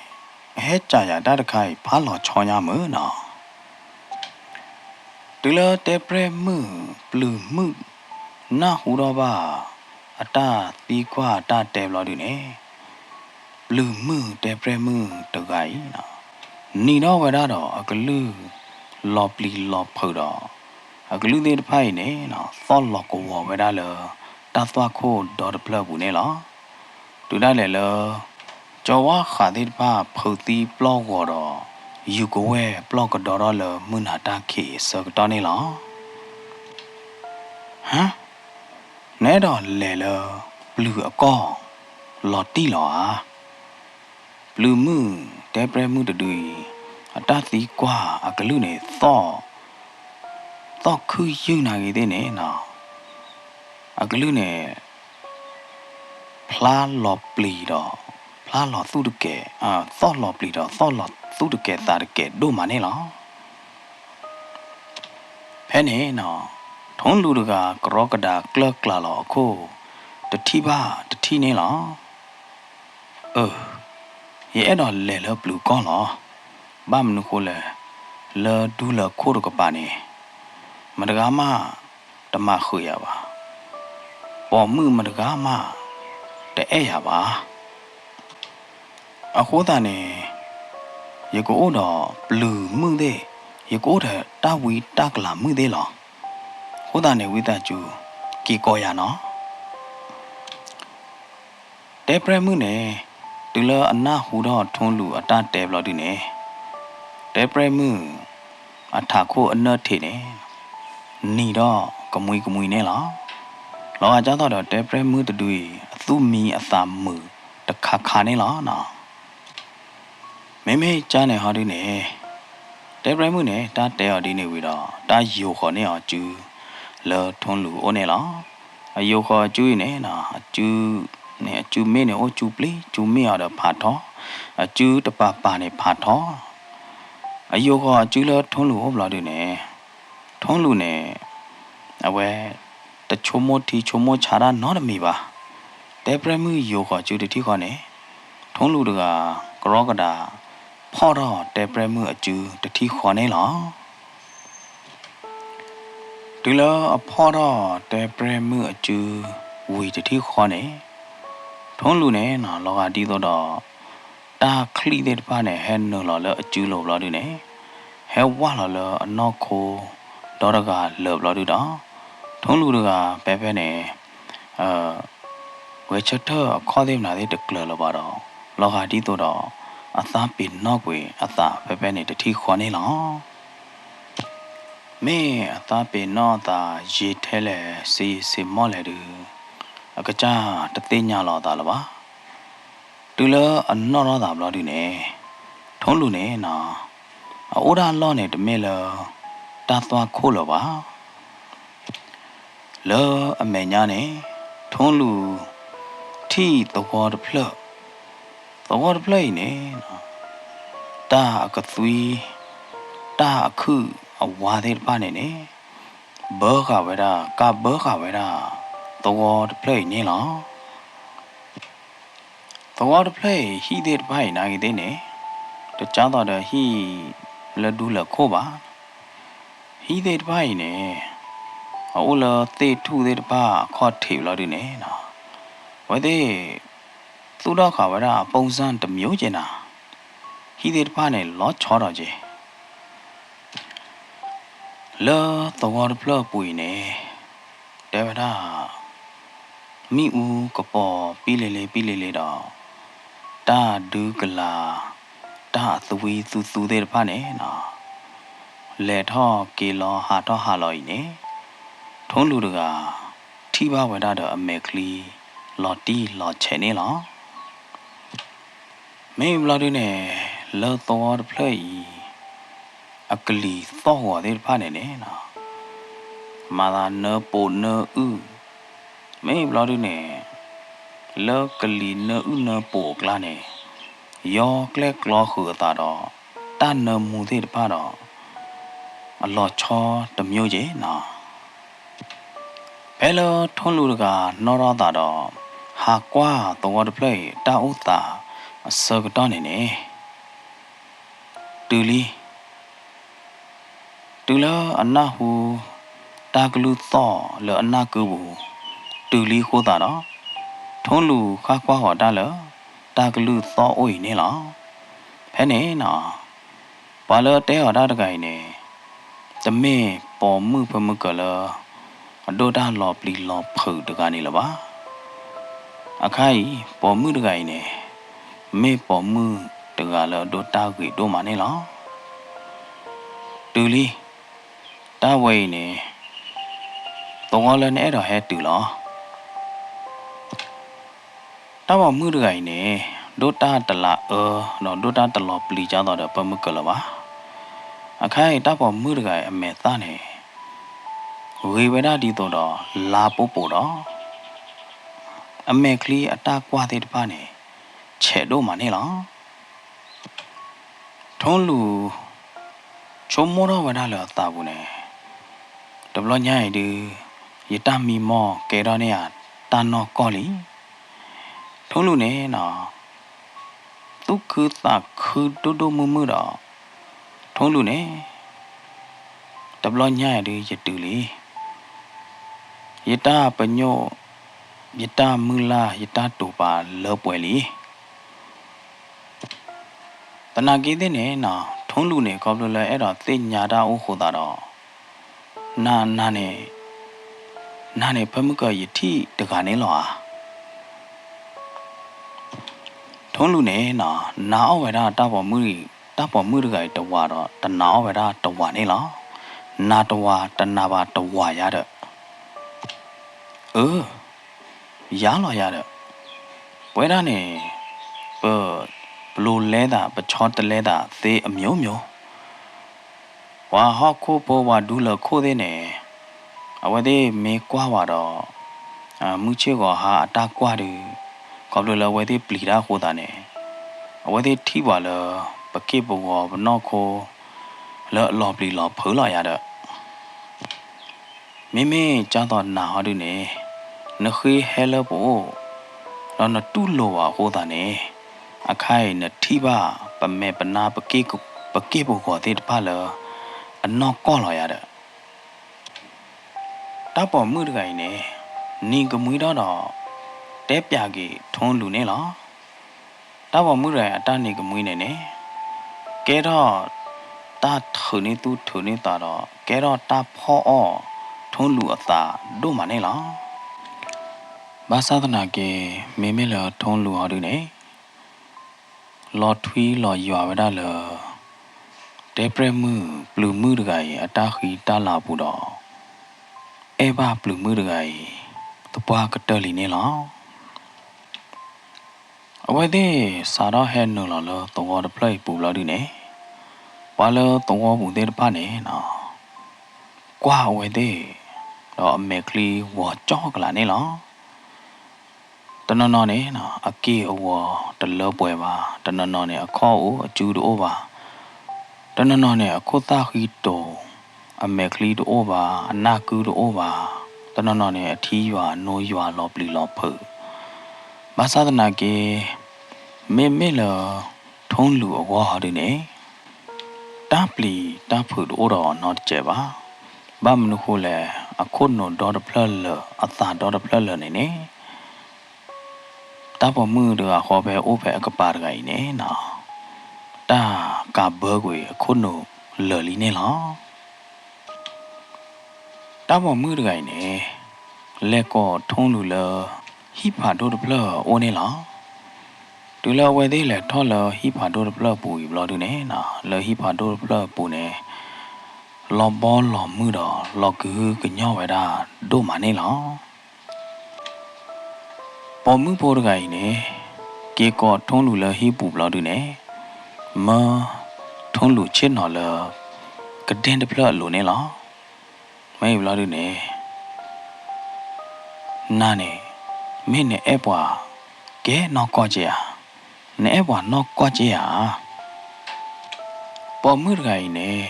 အဟဲကးယၤတၢ်တခါအံၤ ဖးလီၤဆီညါမုၢ်နီၤ. တုၤလၢတဲပြဲၣ်မုၣ် ပျုၤမုၣ် နၢ်ဟူထီၣ်ဘၣ် အတၢ်သံကွၢ်အတၢ်တဲဘျီဒုန့ၣ်, ပျုၤမုၣ်တဲပြဲၣ်မုၣ်တဂၤအံၤနီၤ, နံၤထီၣ်ဝဲဒၣ်ဒီးအကလုၢ် လီၤပျံၤလီၤဖုးဒီး အကလုၢ်သ့ၣ်တဖၣ်အံၤန့ၣ်နီၤ သီၣ်လီၤကဝီၤဝဲဒၣ်လၢ တၢ်သွၣ်ခိၣ်ဒီတဖျၢၣ်အပူၤန့ၣ်လီၤ. တုၤဒၣ်လဲာ်လၢ ကၠီဝါဃးသ့ၣ်တဖၣ်ဖုးသံပျီၢ်ဂီၤဒီး ယူၤကဝဲၢ်ပျီၢ်ကဒီထီၣ်လၢမုၢ်နၤတၢ်ခံးအဆၢကတီၢ်န့ၣ်လီၤ. ဟါ, နအဲၣ်ဒိးလဲၤလၢပျုၤအကီၢ် လီၤတံၢ်လီၤဧါ. ပျုၤမုၣ်တဲပြဲၣ်မုၣ်တဒုအံၤ အတၢ်သံကွၢ်အကလုၢ်န့ၣ် သီၣ် သီၣ်ခုၣ်ယုၢ်နၤဂ့ၤသ့ၣ်န့ၣ်နီၤ, အကလုၢ်န့ၣ် ဖျါလီၤပျံၤဒီး ဖျါလီၤသူၣ်တကဲး, သီၣ်လီၤပျံၤဒီး သီၣ်လီၤသူၣ်တကဲးသးတကဲးဒိၣ်မးန့ၣ်လီၤ. ဖဲန့ၣ်နီၤ, ထိလူၤတဂၤကရီကဒါကျၢၢ်ကျါလီၤအခိၣ် တထံၣ်ဘၣ်တထံၣ်န့ၣ်လီၤ. အၢ, ယအဲၣ်ဒိးလဲၤလၢပျုၤကီၢ်လီၤ. ဘၣ်မနုၤဃိလဲၣ်, လၢဒူလၢၢ်ခိၣ်တကပၤန့ၣ် မတဂၤမးတမၤဃုာ်ယၤဘၣ်. ပိာ်မုၣ်မတဂၤမးတအဲၣ်ယၤဘၣ်. အဃိသတးန့ၣ် ယကအိၣ်ဒီးပျုၤမုၣ်သ့ၣ်, ယကအိၣ်ဒီးတၢ်ဝံတၢ်ကလၤမုၣ်သ့ၣ်လီၤ. အဃိသတးန့ၣ် ဝံသးစူၤ က့ၤကိးယၤနီၤ. တဲပြဲၣ်မုၣ်န့ၣ် တုၤလၢအနၢ်ဟူထီၣ်ထိလူၤအတၢ်တဲဘျီဒုန့ၣ်, တဲပြဲၣ်မုၣ် အထးခိၣ်အနၢၣ်ထံးန့ၣ် နံၤဒီးကမှံကမှံန့ၣ်လီၤ. လီၤဂာ်ကၢ်သိးဒီးတဲပြဲၣ်မုၣ်တဒုအံၤ အသူၣ်မံအသးမုာ်တခါခါန့ၣ်လီၤ. မ့မ့ၢ်ကၢ်န့ၣ်ဟီဒုန့ၣ်, တဲပြဲၣ်မုၣ်န့ၣ် တၢ်တဲအီၤဒ်န့ၣ်ဝံၤဒီး တၢ်ယိၤဃီၤန့ၢ်အီၤစု လၢထိလူၤအိၣ်န့ၣ်လီၤ. အယိၤဃီၤအစုအံၤန့ၣ်, အစုန့ၣ် အစုမ့ၢ်န့ၣ်အိၣ်စုပျံၤ, စုမ့ၢ်အီၤဒီးဖးထီ, အစုတပၤပၤန့ၣ်ဖးထီ. အယိၤဃီၤအစုလၢထိလူၤအိၣ်ဘျီဒုန့ၣ်, ထိလူၤန့ၣ် အဝဲ တဆိကမိၣ်ထံဆိကမိၣ်ဆးတၢ်နီတမံၤဘၣ်. တဲပြဲၣ်မုၣ်ယိၤဃီၤစုတထံၣ်ဃီန့ၣ်, ထိလူၤတဂၤကရီကဒါ ဖီၣ်ထီၣ်တဲပြဲၣ်မုၣ်အစုတထံၣ်ဃီန့ၣ်လီၤ. တုၤလၢအဖီၣ်ထီၣ်တဲပြဲၣ်မုၣ်အစု ဝံၤတထံၣ်ဃီန့ၣ် ထိလူၤန့ၣ်နီၤ လီၤဂာ်ဒ်သိးဒီး တၢ်ချံၣ်သ့ၣ်တဖၣ်န့ၣ် ဟဲနုာ်လီၤလၢအစုလိၤဘျီဒုန့ၣ် ဟဲဝၢ်လီၤလၢအနီၢ်ခိ ဒီတဂၤလၢာ်ဘျီဒုဒီး ထိလူၤတဂၤဖဲဖဲန့ၣ် ဂဲၤဆၢထၢၣ်အခီၣ်သ့ၣ်မနုၤသ့ၣ်တကျၢၤလၢၤဘၣ်ဒီး လီၤဂာ်ဒ်သိးဒီး အသးပ့ၤနီၣ်ကွံာ်အသးဖဲဖဲန့ၣ်တထံၣ်ဃီန့ၣ်လီၤ. မ့ၢ်အသးပ့ၤနီၣ်အသးယံာ်ထဲလဲၣ် စံးဆံးမီၢ်လဲၣ်ဒု အကစၢ်တသ့ၣ်ညါလီၤအသးလၢၤဘၣ်. တုၤလၢအနီၢ်ထီၣ်သးဘျီဒုန့ၣ် ထိလူၤန့ၣ်နီၤ အအိၣ်ဒၣ်အလီၢ်န့ၣ် တမ့ၢ်လၢ တၢ်သွၣ်ခိၣ်လၢၤဘၣ်. လၢအမဲာ်ညါန့ၣ် ထိလူၤ ထံၣ်သဝီတဖျၢၣ်, သဝီတဖျၢၣ်အံၤန့ၣ် တၢ်အကသွံ, တၢ်အခုၣ်အဝါသ့ၣ်တဖၣ်န့ၣ်န့ၣ် ဘၢဃာ်ဝဲဒၣ်, ကးဘၢဃာ်ဝဲဒၣ် သဝီတဖျၢၣ်အံၤန့ၣ်လီၤ. သဝီတဖျၢၣ်အံၤ ဟံၣ်သ့ၣ်တဖၣ်အံၤနာ်က့ၤသ့ၣ်န့ၣ် တကၢ်သိးဒီးဟံၣ်လၢဒူလၢာ်ခိၣ်ဘၣ်. ဟံၣ်သ့ၣ်တဖၣ်အံၤန့ၣ် အအိၣ်လၢသ့ၣ်ထူၣ်သ့ၣ်တဖၣ်အခီၣ်ထံးဘျီဒုန့ၣ် အဝဲသ့ၣ် သူၣ်ထီၣ်ဃာ်ဝဲဒၣ်အပူစၢ်တမျိုးက့ၤနၤ, ဟံၣ်သ့ၣ်တဖၣ်န့ၣ် လီၤဆီဒီးက့ၤ လၢသဝီတဖျၢၣ်အပူၤအံၤန့ၣ် တဲဝဲဒၣ် မ့ၣ်အူကပီၤပံလ့လ့ပံလ့လ့ဒီး တၢ်ဒုကလၤ တၢ်အသွံသူသူသ့ၣ်တဖၣ်န့ၣ် လဲၤထီၣ်က့ၤလီၤဟးထီၣ်ဟးလီၤအံၤန့ၣ် ထိလူၤတဂၤ ထံၣ်ဘၣ်ဝဲဒၣ်ဒီးအမဲာ်ချံ လီၤတံၢ်လီၤဆဲးန့ၣ်လီၤ. မ့ၢ်ဘျီဒုန့ၣ် လၢသဝီတဖျၢၣ်အံၤ အကလံၤသီၣ်ဂီၤသ့ၣ်တဖၣ်န့ၣ်န့ၣ် မၤသးနၢပိာ်နၢအုၣ်, မ့ၢ်ဘျီဒုန့ၣ် လၢကလံၤနၢအုၣ်နၢပိာ်အကျါန့ၣ် ယီကျဲၣ်ကျီဃုာ်အသးဒီး တၢ်နၢမူသ့ၣ်တဖၣ်ဒီး အလီၤဆီတမျိုးက့ၤနီၤ. ဖဲလၢထိလူၤတဂၤနီၣ်ထီၣ်သးဒီး ဟးကွၢ်သဝီတဖျၢၣ်အံၤ တၢ်အိၣ်သးအဆၢကတီၢ်န့ၣ်န့ၣ် တုၤလံ တုၤလၢအနၢ်ဟူ တၢ်ကလုၢ်သီၣ်လၢအနၢ်ကုပူၤ တုၤလံအဃိသတးဒီး ထိလူၤဃၣ်ကွၢ်ဃီၤတၢ်လၢ တၢ်ကလုၢ်သီၣ်အိၣ်အံၤန့ၣ်လီၤ. ဖဲန့ၣ်နီၤ ပှၤလၢအတဲအီၤတၢ်တဂၤအံၤန့ၣ် တမ့ၢ်ပိာ်မုၣ်ဖၢမုၢ်ကၢၤလၢ အဒိၣ်တၢ်လီၤပျံၤလီၤဖုးတဂၤန့ၣ်လၢၤဘၣ်. အခါအံၤ ပိာ်မုၣ်တဂၤအံၤန့ၣ် မ့ၢ်ပိာ်မုၣ်တဂၤလၢအဒိၣ်တၢ်ဂ့ၤဒိၣ်မးန့ၣ်လီၤ. တုၤလံ တၢ်ဝဲအံၤန့ၣ် သဝီလၢနအဲၣ်ဒိးဟဲတုၤလီၤ. တၢ်ပိာ်မုၣ်တဂၤအံၤန့ၣ် ဒိၣ်တၢ်တလးအၢ ဒီးဒိၣ်တၢ်တလီၤပျံၤကၢ်သိးဒီးဖၢမုၢ်ကၢၤလၢၤဘၣ်. အခါအံၤ တၢ်ပိာ်မုၣ်တဂၤအံၤအမဲာ်သၣ်န့ၣ် ဂ့ၤဝဲဒၣ်ဒ်သိးဒီးလါပိပိာ်ဒီး အမဲာ်ချံအတၢ်ကွၢ်သ့ၣ်တဖၣ်န့ၣ် ဆဲးဒိၣ်မးန့ၣ်လီၤ. ထိလူၤ ဆိကမိၣ်ထီၣ်ဝဲဒၣ်လၢအသးပူၤန့ၣ် တဘျီညါအံၤဒု ယတၢ်မံမီၢ်ကဲထီၣ်န့ၢ်ယၤတၢ်နီၢ်ကီၢ်လံ. ထိလူၤန့ၣ်နီၤ သူၣ်ခုသးခုဒိၣ်ဒိၣ်မုၢ်မုၢ်ဒီး ထိလူၤန့ၣ် တဘျီညါအံၤဒု ယတုၤလံ. ယတၢ်ပညိၣ်, ယတၢ်မုၢ်လၢ်, ယတၢ်တိာ်ပာ်လၢပှဲၤလံ. သနာ်က့သ့ၣ်န့ၣ်နီၤ ထိလူၤန့ၣ် ခီဖျိလၢအဲၣ်ဒိးသ့ၣ်ညါတၢ်အိၣ်ဃိသတးဒီး နၤ, နၤန့ၣ်, နၤန့ၣ်ဖၢမုၢ်ကၢၤယထံၣ်တဂၤန့ၣ်လီၤဧါ. ထိလူၤန့ၣ်နီၤ နာ်အီၣ်ဝဲဒၣ်တၢ်ပိာ်မုၣ်, တၢ်ပိာ်မုၣ်တဂၤအံၤတဝးဒီး တနာ်အီၣ်ဝဲဒၣ်တဝးန့ၣ်လီၤ. နာ်တဝးတနာ်ဘၣ်တဝးယါဒီး အၢ ယါလီၤယၤဒီး ပဝဲဒၣ်န့ၣ် ပ, ပလိၤလဲသး ပဆီတလဲသးသ့အမျိုးမျိုး, ပှၤဟီၣ်ခိၣ်ဖိ ပှၤဒူလၢာ်ခိၣ်သ့ၣ်န့ၣ် အဝဲသ့ၣ်မ့ၢ်ကွၢ်ဝဲဒီး မုၢ်ဆ့ၣ်ဂီၤဟါအတၢ်ကွၢ်ဒီး ခီဖျိလၢအဝဲသ့ၣ်ပျံၤတၢ်အဃိသတးန့ၣ် အဝဲသ့ၣ်ထံၣ်ပှၤလၢ ပက့ၢ်ပဂီၤပနီၢ်ခိ လၢအလီၤပျံၤလီၤဖုးလီၤယၤဒီး မ့မ့ၢ်ကၢ်သိးနၤဟီဒုန့ၣ် နဃ့ဟဲလၢပအိၣ် ဒီးနတူၢ်လိာ်ဝဲအဃိသတးန့ၣ် အခါအံၤနထံၣ်ဘၣ်ပမဲာ်ပနါ ပက့ၢ်ပဂီၤသ့ၣ်တဖၣ်လၢ အနီၢ်ကီၢ်လီၤယၤဒီး တၢ်ပိာ်မုၣ်တဂၤအံၤန့ၣ် နံၤကမှံထီၣ်ဒီး တဲပၠးက့ၤထိလူၤန့ၣ်လီၤ. တၢ်ပိာ်မုၣ်တဂၤအံၤအတၢ်နံၤကမှံန့ၣ်န့ၣ် ကဲထီၣ်တၢ်ထုးန့ၢ်သူၣ်ထုးန့ၢ်သးဒီး ကဲထီၣ်တၢ်ဖီၣ်အီၣ်ထိလူၤအသးဒိၣ်မးန့ၣ်လီၤ. ဘၣ်ဆၣ်သနာ်က့ မ့မ့ၢ်လၢထိလူၤအီၤဒုန့ၣ် လီၤထွံလီၤယွၤဝဲဒၣ်လၢ တဲပြဲၢ်မုၣ်ပျုၤမုၣ်တဂၤအံၤ အတၢ်ဃံတၢ်လၤအပူၤဒီး အဲၣ်ဘၣ်ပျုၤမုၣ်တဂၤအံၤ သပှၢ်ကတၢၢ်လံန့ၣ်လီၤ. အဝဲသ့ၣ်စးထီၣ်ဟဲနုာ်လီၤလၢသဝီတဖျၢၣ်အံၤပူၤဘျီဒုန့ၣ် ပှၤလၢသဝီပူၤသ့ၣ်တဖၣ်န့ၣ် ကွၢ်အဝဲသ့ၣ် ဒီးအမဲာ်ချံဝီၤကၠီကလာ်န့ၣ်လီၤ. တနီၤနီၤန့ၣ် အက့ၢ်အဂီၤတလၢပှဲၤဘၣ်, တနီၤနီၤန့ၣ် အခီၣ်အိၣ်အစုတအိၣ်ဘၣ်, တနီၤနီၤန့ၣ် အခိၣ်သၣ်ဃံတိၤ, အမဲာ်ချံတအိၣ်ဘၣ်, အနၢ်ကုတအိၣ်ဘၣ်, တနီၤနီၤန့ၣ် အထံယွၤအနိယွၤလီၤပျံၤလီၤဖုး, ဘၣ်ဆၣ်သနာ်က့ မ့မ့ၢ်လၢ ထိလူၤအဂီၢ်ဒုန့ၣ် တၢ်ပျံၤတၢ်ဖုးတအိၣ်ဒီးနီတစဲးဘၣ်. ဘၣ်မနုၤဃိလဲၣ်, အခိၣ်နူာ်ဒီတဖျၢၣ်လၢာ် အသးဒီတဖျၢၣ်လၢာ်န့ၣ်န့ၣ် တၢ်ပိာ်မုၣ်တဂၤဃီဖဲအိၣ်ဖဲအကပၤတဂၤအံၤန့ၣ် တၢ်ကးဘၢကွံာ်အခိၣ်နူာ်လၢာ်လံန့ၣ်လီၤ. တၢ်ပိာ်မုၣ်တဂၤအံၤန့ၣ် လဲၤကိးထိလူၤလၢ ဟံၣ်ဖးဒိၣ်တဖျၢၣ်အအိၣ်န့ၣ်လီၤ. တုၤလၢအဝဲသ့ၣ်လဲၤထီၣ်လၢဟံၣ်ဖးဒိၣ်တဖျၢၣ်အပူၤအံၤဘျီဒုန့ၣ် လၢဟံၣ်ဖးဒိၣ်တဖျၢၣ်အပူၤန့ၣ် လီၤဘီလီၤမုၢ်ဒီးလီၤကဟုကညီၢ်ဝဲဒၣ်ဒိၣ်မးန့ၣ်လီၤ. ပိာ်မုၣ်ဖိတဂၤအံၤန့ၣ် က့ၤကိးထိလူၤလၢဟံၣ်ပူၤဘျီဒုန့ၣ် မၢထိလူၤဆ့ၣ်နီၤလၢ ကဒ့ၣ်တဖျၢၣ်အလိၤန့ၣ်လီၤ. မ့ၢ်အံၤဘျီဒုန့ၣ် နၤန့ၣ် မ့ၢ်နအဲၣ်ပှၤကဲနီၢ်ကီၢ်က့ဧါ, နအဲၣ်ပှၤနီၢ်ကီၢ်က့ဧါ. ပိာ်မုၣ်တဂၤအံၤန့ၣ်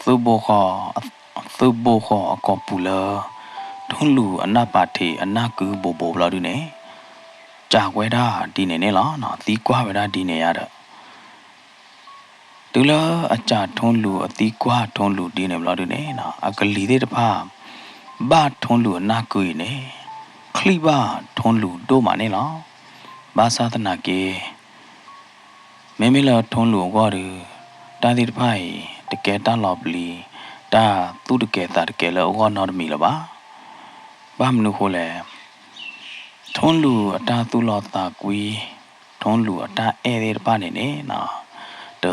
သုးဘိဃီအကိာ်ပူၤလၢ ထိလူၤအနၢ်ပာ်ထံးအနၢ်ကုဘိးဘိးဘျီဒုန့ၣ် စံးဝဲဒၣ်ဒ်န့ၣ်န့ၣ်လီၤ. သံကွၢ်ဝဲဒၣ်ဒ်န့ၣ်ယါဒီး တုၤလၢအစံးထိလူၤအသံကွၢ်ထိလူၤဒ်န့ၣ်ဘျီဒုန့ၣ် အကလံၤသ့ၣ်တဖၣ် ဘၣ်ထိလူၤအနၢ်ကုအံၤန့ၣ် ချံၣ်ဘၣ်ထိလူၤဒိၣ်မးန့ၣ်လီၤ. ဘၣ်ဆၣ်သနာ်က့ မ့မ့ၢ်လၢထိလူၤအဂီၢ်ဒီး တၢ်သ့ၣ်တဖၣ်အံၤ တကဲတၢ်လီၤပျံၤ တၢ်သူၣ်တကဲၤသးတကဲၤလၢအဂီၢ်နီတမံၤလၢၤဘၣ်. ဘၣ်မနုၤဃိလဲၣ်, ထိလူၤအတၢ်သူၣ်လီၤသးကွံ, ထိလူၤအတၢ်အဲၣ်သ့ၣ်တဖၣ်န့ၣ်န့ၣ် တ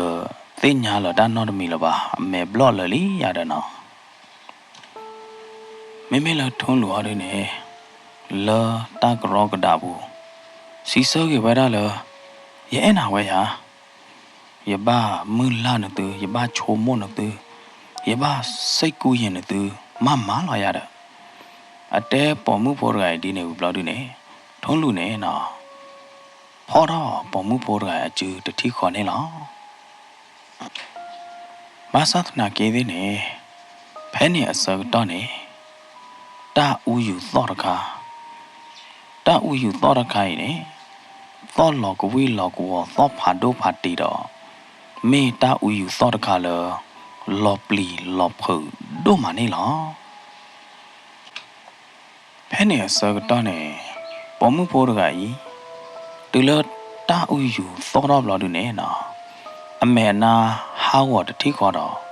သ့ၣ်ညါလၢၤတၢ်နီတမံၤလၢၤဘၣ်, အမဲာ်ဘျီၣ်လၢာ်လံယၤဒီးနီၤ. မ့မ့ၢ်လၢထိလူၤအီၤဒုန့ၣ် လၢတၢ်ကရီကဒးပူၤ စံးဆၢက့ၤဝဲဒၣ်လၢ ယအဲၣ်နၤဝဲယၤ, ယဘၣ်မုၢ်လၢ်နသု, ယဘၣ်ဆိကမိၣ်နသု, ယဘၣ်စံးကူယံၤနသု မးမးလီၤယၤဒီး အတဲပိာ်မုၣ်ဖိတဂၤအံၤဒ်န့ၣ်ဝံၤဘျီဒုန့ၣ် ထိလူၤန့ၣ် ဖီၣ်ထီၣ်ပိာ်မုၣ်ဖိတဂၤအစုတထံၣ်ဃီန့ၣ်လီၤ. ဘၣ်ဆၣ်သနာ်က့သ့ၣ်န့ၣ် ဖဲန့ၣ်အဆၢကတီၢ်န့ၣ် တၢ်အူယူၤသီၣ်တခါ, တၢ်အူယူၤသီၣ်တခါအံၤန့ၣ် သီၣ်လီၤကဝံၣ်လီၤကဝီၤ သီၣ်ဖးဒိၣ်ဖးတံၢ်ဒီး မ့ၢ်တၢ်အူယူၤသီၣ်တခါလၢ လီၤပျံၤလီၤဖုးဒိၣ်မးန့ၣ်လီၤ. ဖဲန့ၣ်အဆၢကတီၢ်န့ၣ် ပိာ်မုၣ်ဖိတဂၤအံၤ တုၤလၢတၢ်အူယူၤသီၣ်ထီၣ်ဘျီဒုန့ၣ်နီၤ အမဲာ်အနါဟးဂီၤတထံၣ်ဃီဒီး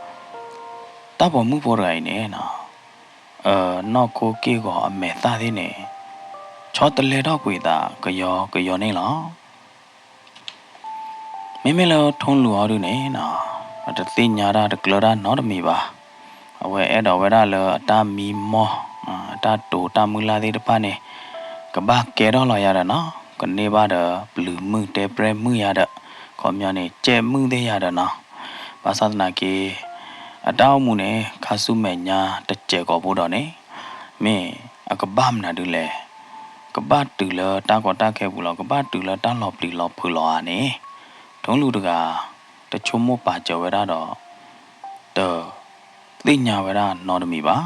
တၢ်ပိာ်မုၣ်ဖိတဂၤအံၤန့ၣ်နီၤ နီၢ်ခိက့ၢ်ဂီၤအမဲာ်သၣ်သ့ၣ်န့ၣ် ဆီတလဲထီၣ်ကွံာ်သးကယီကယီန့ၣ်လီၤ. မ့မ့ၢ်လၢထိလူၤအီၤဒုန့ၣ်နီၤ အတသ့ၣ်ညါတၢ်တကျၢၤတၢ်နီတမံၤဘၣ်. အဝဲအဲၣ်ဒိးဝဲဒၣ်လၢအတၢ်မံမီၢ် အတၢ်တိၤတၢ်မုၢ်လၢ်သ့ၣ်တဖၣ်န့ၣ် ကဘၣ်ကဲထီၣ်လီၤယၤဒီးနီၤ ကန့ၢ်ဘၣ်ဒီးပျုၤမုၣ်တဲပြဲၢ်မုၣ်ယၤဒီး ခီပညီန့ၣ် ကဲးမုၣ်သ့ၣ်ယၤဒီးနီၤ ဘၣ်ဆၣ်သနာ်က့ အတၢ်အိၣ်မူန့ၣ် ခါဆူမဲာ်ညါတစဲးကိာ်ဖိဒီးန့ၣ် မ့ၢ်အကဘၣ်မနုၤဒုလဲၣ်. ကဘၣ်တုၤလၢတၢ်ကီတၢ်ခဲပူၤလီၤ. ကဘၣ်တုၤလၢတၢ်လီၤပျံၤလီၤဖုးလီၤဧါန့ၣ် ထိလူၤတဂၤ တဆိကမိၣ်ပာ်စၢၤဝဲဒၣ်ဒီး တသ့ၣ်ညါဝဲဒၣ်နီတမံၤဘၣ်.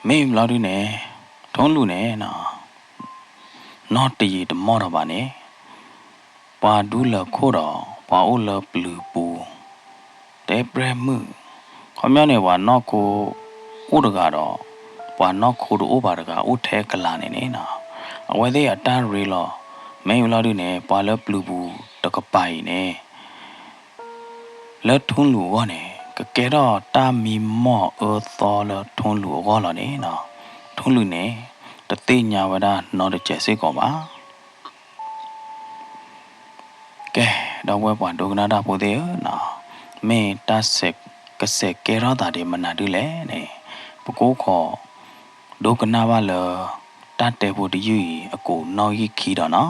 မ့ၢ်ဘျီဒုန့ၣ် ထိလူၤန့ၣ် နီၢ်တယံာ်တမီၢ်ဒီးဘၣ်န့ၣ် ပှၤဒူလၢၢ်ခိၣ်ဒီး ပှၤအိၣ်လၢပျုၤပူၤ တဲပြဲၢ်မုၣ် ခီပညီန့ၣ် ပှၤနီၢ်ခိအိၣ်တဂၤဒီး ပှၤနီၢ်ခိတအိၣ်ဘၣ်တဂၤ အိၣ်ထဲကလၤန့ၣ်န့ၣ်နီၤ, အဝဲသ့ၣ်အတၢ်ရ့လီၤ, မ့ၢ်ဝံၤလီၤဒုန့ၣ် ပှၤလၢပျုၤပူၤတကပၤအံၤန့ၣ် လၢထူလွံၢ်အဂီၢ်န့ၣ် ကကဲထီၣ်တၢ်မံမီၢ်အၢသီလၢထူလွံၢ်အဂီၢ်လီၤန့ၣ်နီၤ, ထူလွံၢ်န့ၣ် တသ့ၣ်ညါဝဲဒၣ်နီတစဲးစ့ၢ်ကီးဘၣ်. ကဲ, ဒီပုၢ်ဝဲၢ်ပှၤဒိကနၣ်တၢ်ဖိသ့ၣ်ဧၢနီၤ, မ့ၢ်တၢ်ကစဲးကဲထီၣ်သးဒ်မနုၤဒ်လဲၣ်န့ၣ်, ပကအိၣ်ခိး ဒိကနၣ်ဘၣ်လၢ တၢ်တဲဖိတယုၢ်အံၤအကိးနီၣ်ဂံၢ်ခံဒီးနီၤ,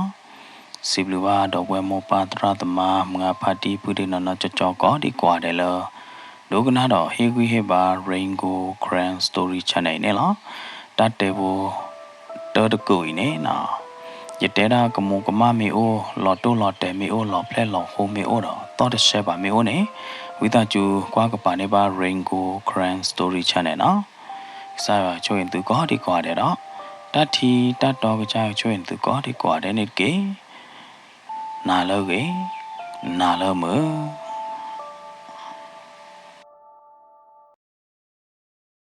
စံးဘျုးဘၣ်ဒီပုၢ်ဝဲၢ်မိၢ်ပၢ်သရၣ်သမါ မုၢ်ဂၤဖါတံၢ် ပုၢ်ဒ့နီၢ်နီၢ်ကၠီကၠီ ကိးဒံကိးဂၤဒဲးလၢ ဒိကနၣ်ဒီးဟ့ၣ်ဂံၢ်ဟ့ၣ်ဘါ Rain Gold Karen Story Channel အံၤန့ၣ်လီၤ. တၢ်တဲဖိ တၢတကိးအံၤန့ၣ်နီၤ, ယတဲဒၣ်ကမူးကမၣ်မ့ၢ်အိၣ်, လီၤတိၢ်လီၤတဲာ်မ့ၢ်အိၣ်, လီၤဖျဲၣ်လီၤဟိမ့ၢ်အိၣ်ဒီး သီၣ်တဆှဲဘၣ်မ့ၢ်အိၣ်န့ၣ်, ဝံသးစူၤကွၢ်ကပၤန့ၢ်ဘၣ် Rain Gold Karen Story Channel နီၤ. ကစၢ်ယွၤဆိၣ်ဂ့ၤသုကိးဒံကိးဂၤဒဲးဒီး တၢ်ထံတၢ်တီကစၢ်ယွၤဆိၣ်ဂ့ၤသုကိးဒံကိးဂၤဒဲးန့ၣ်တက့ၢ်. နၤလၢအဂ့ၤ, နၤလၢမုာ်.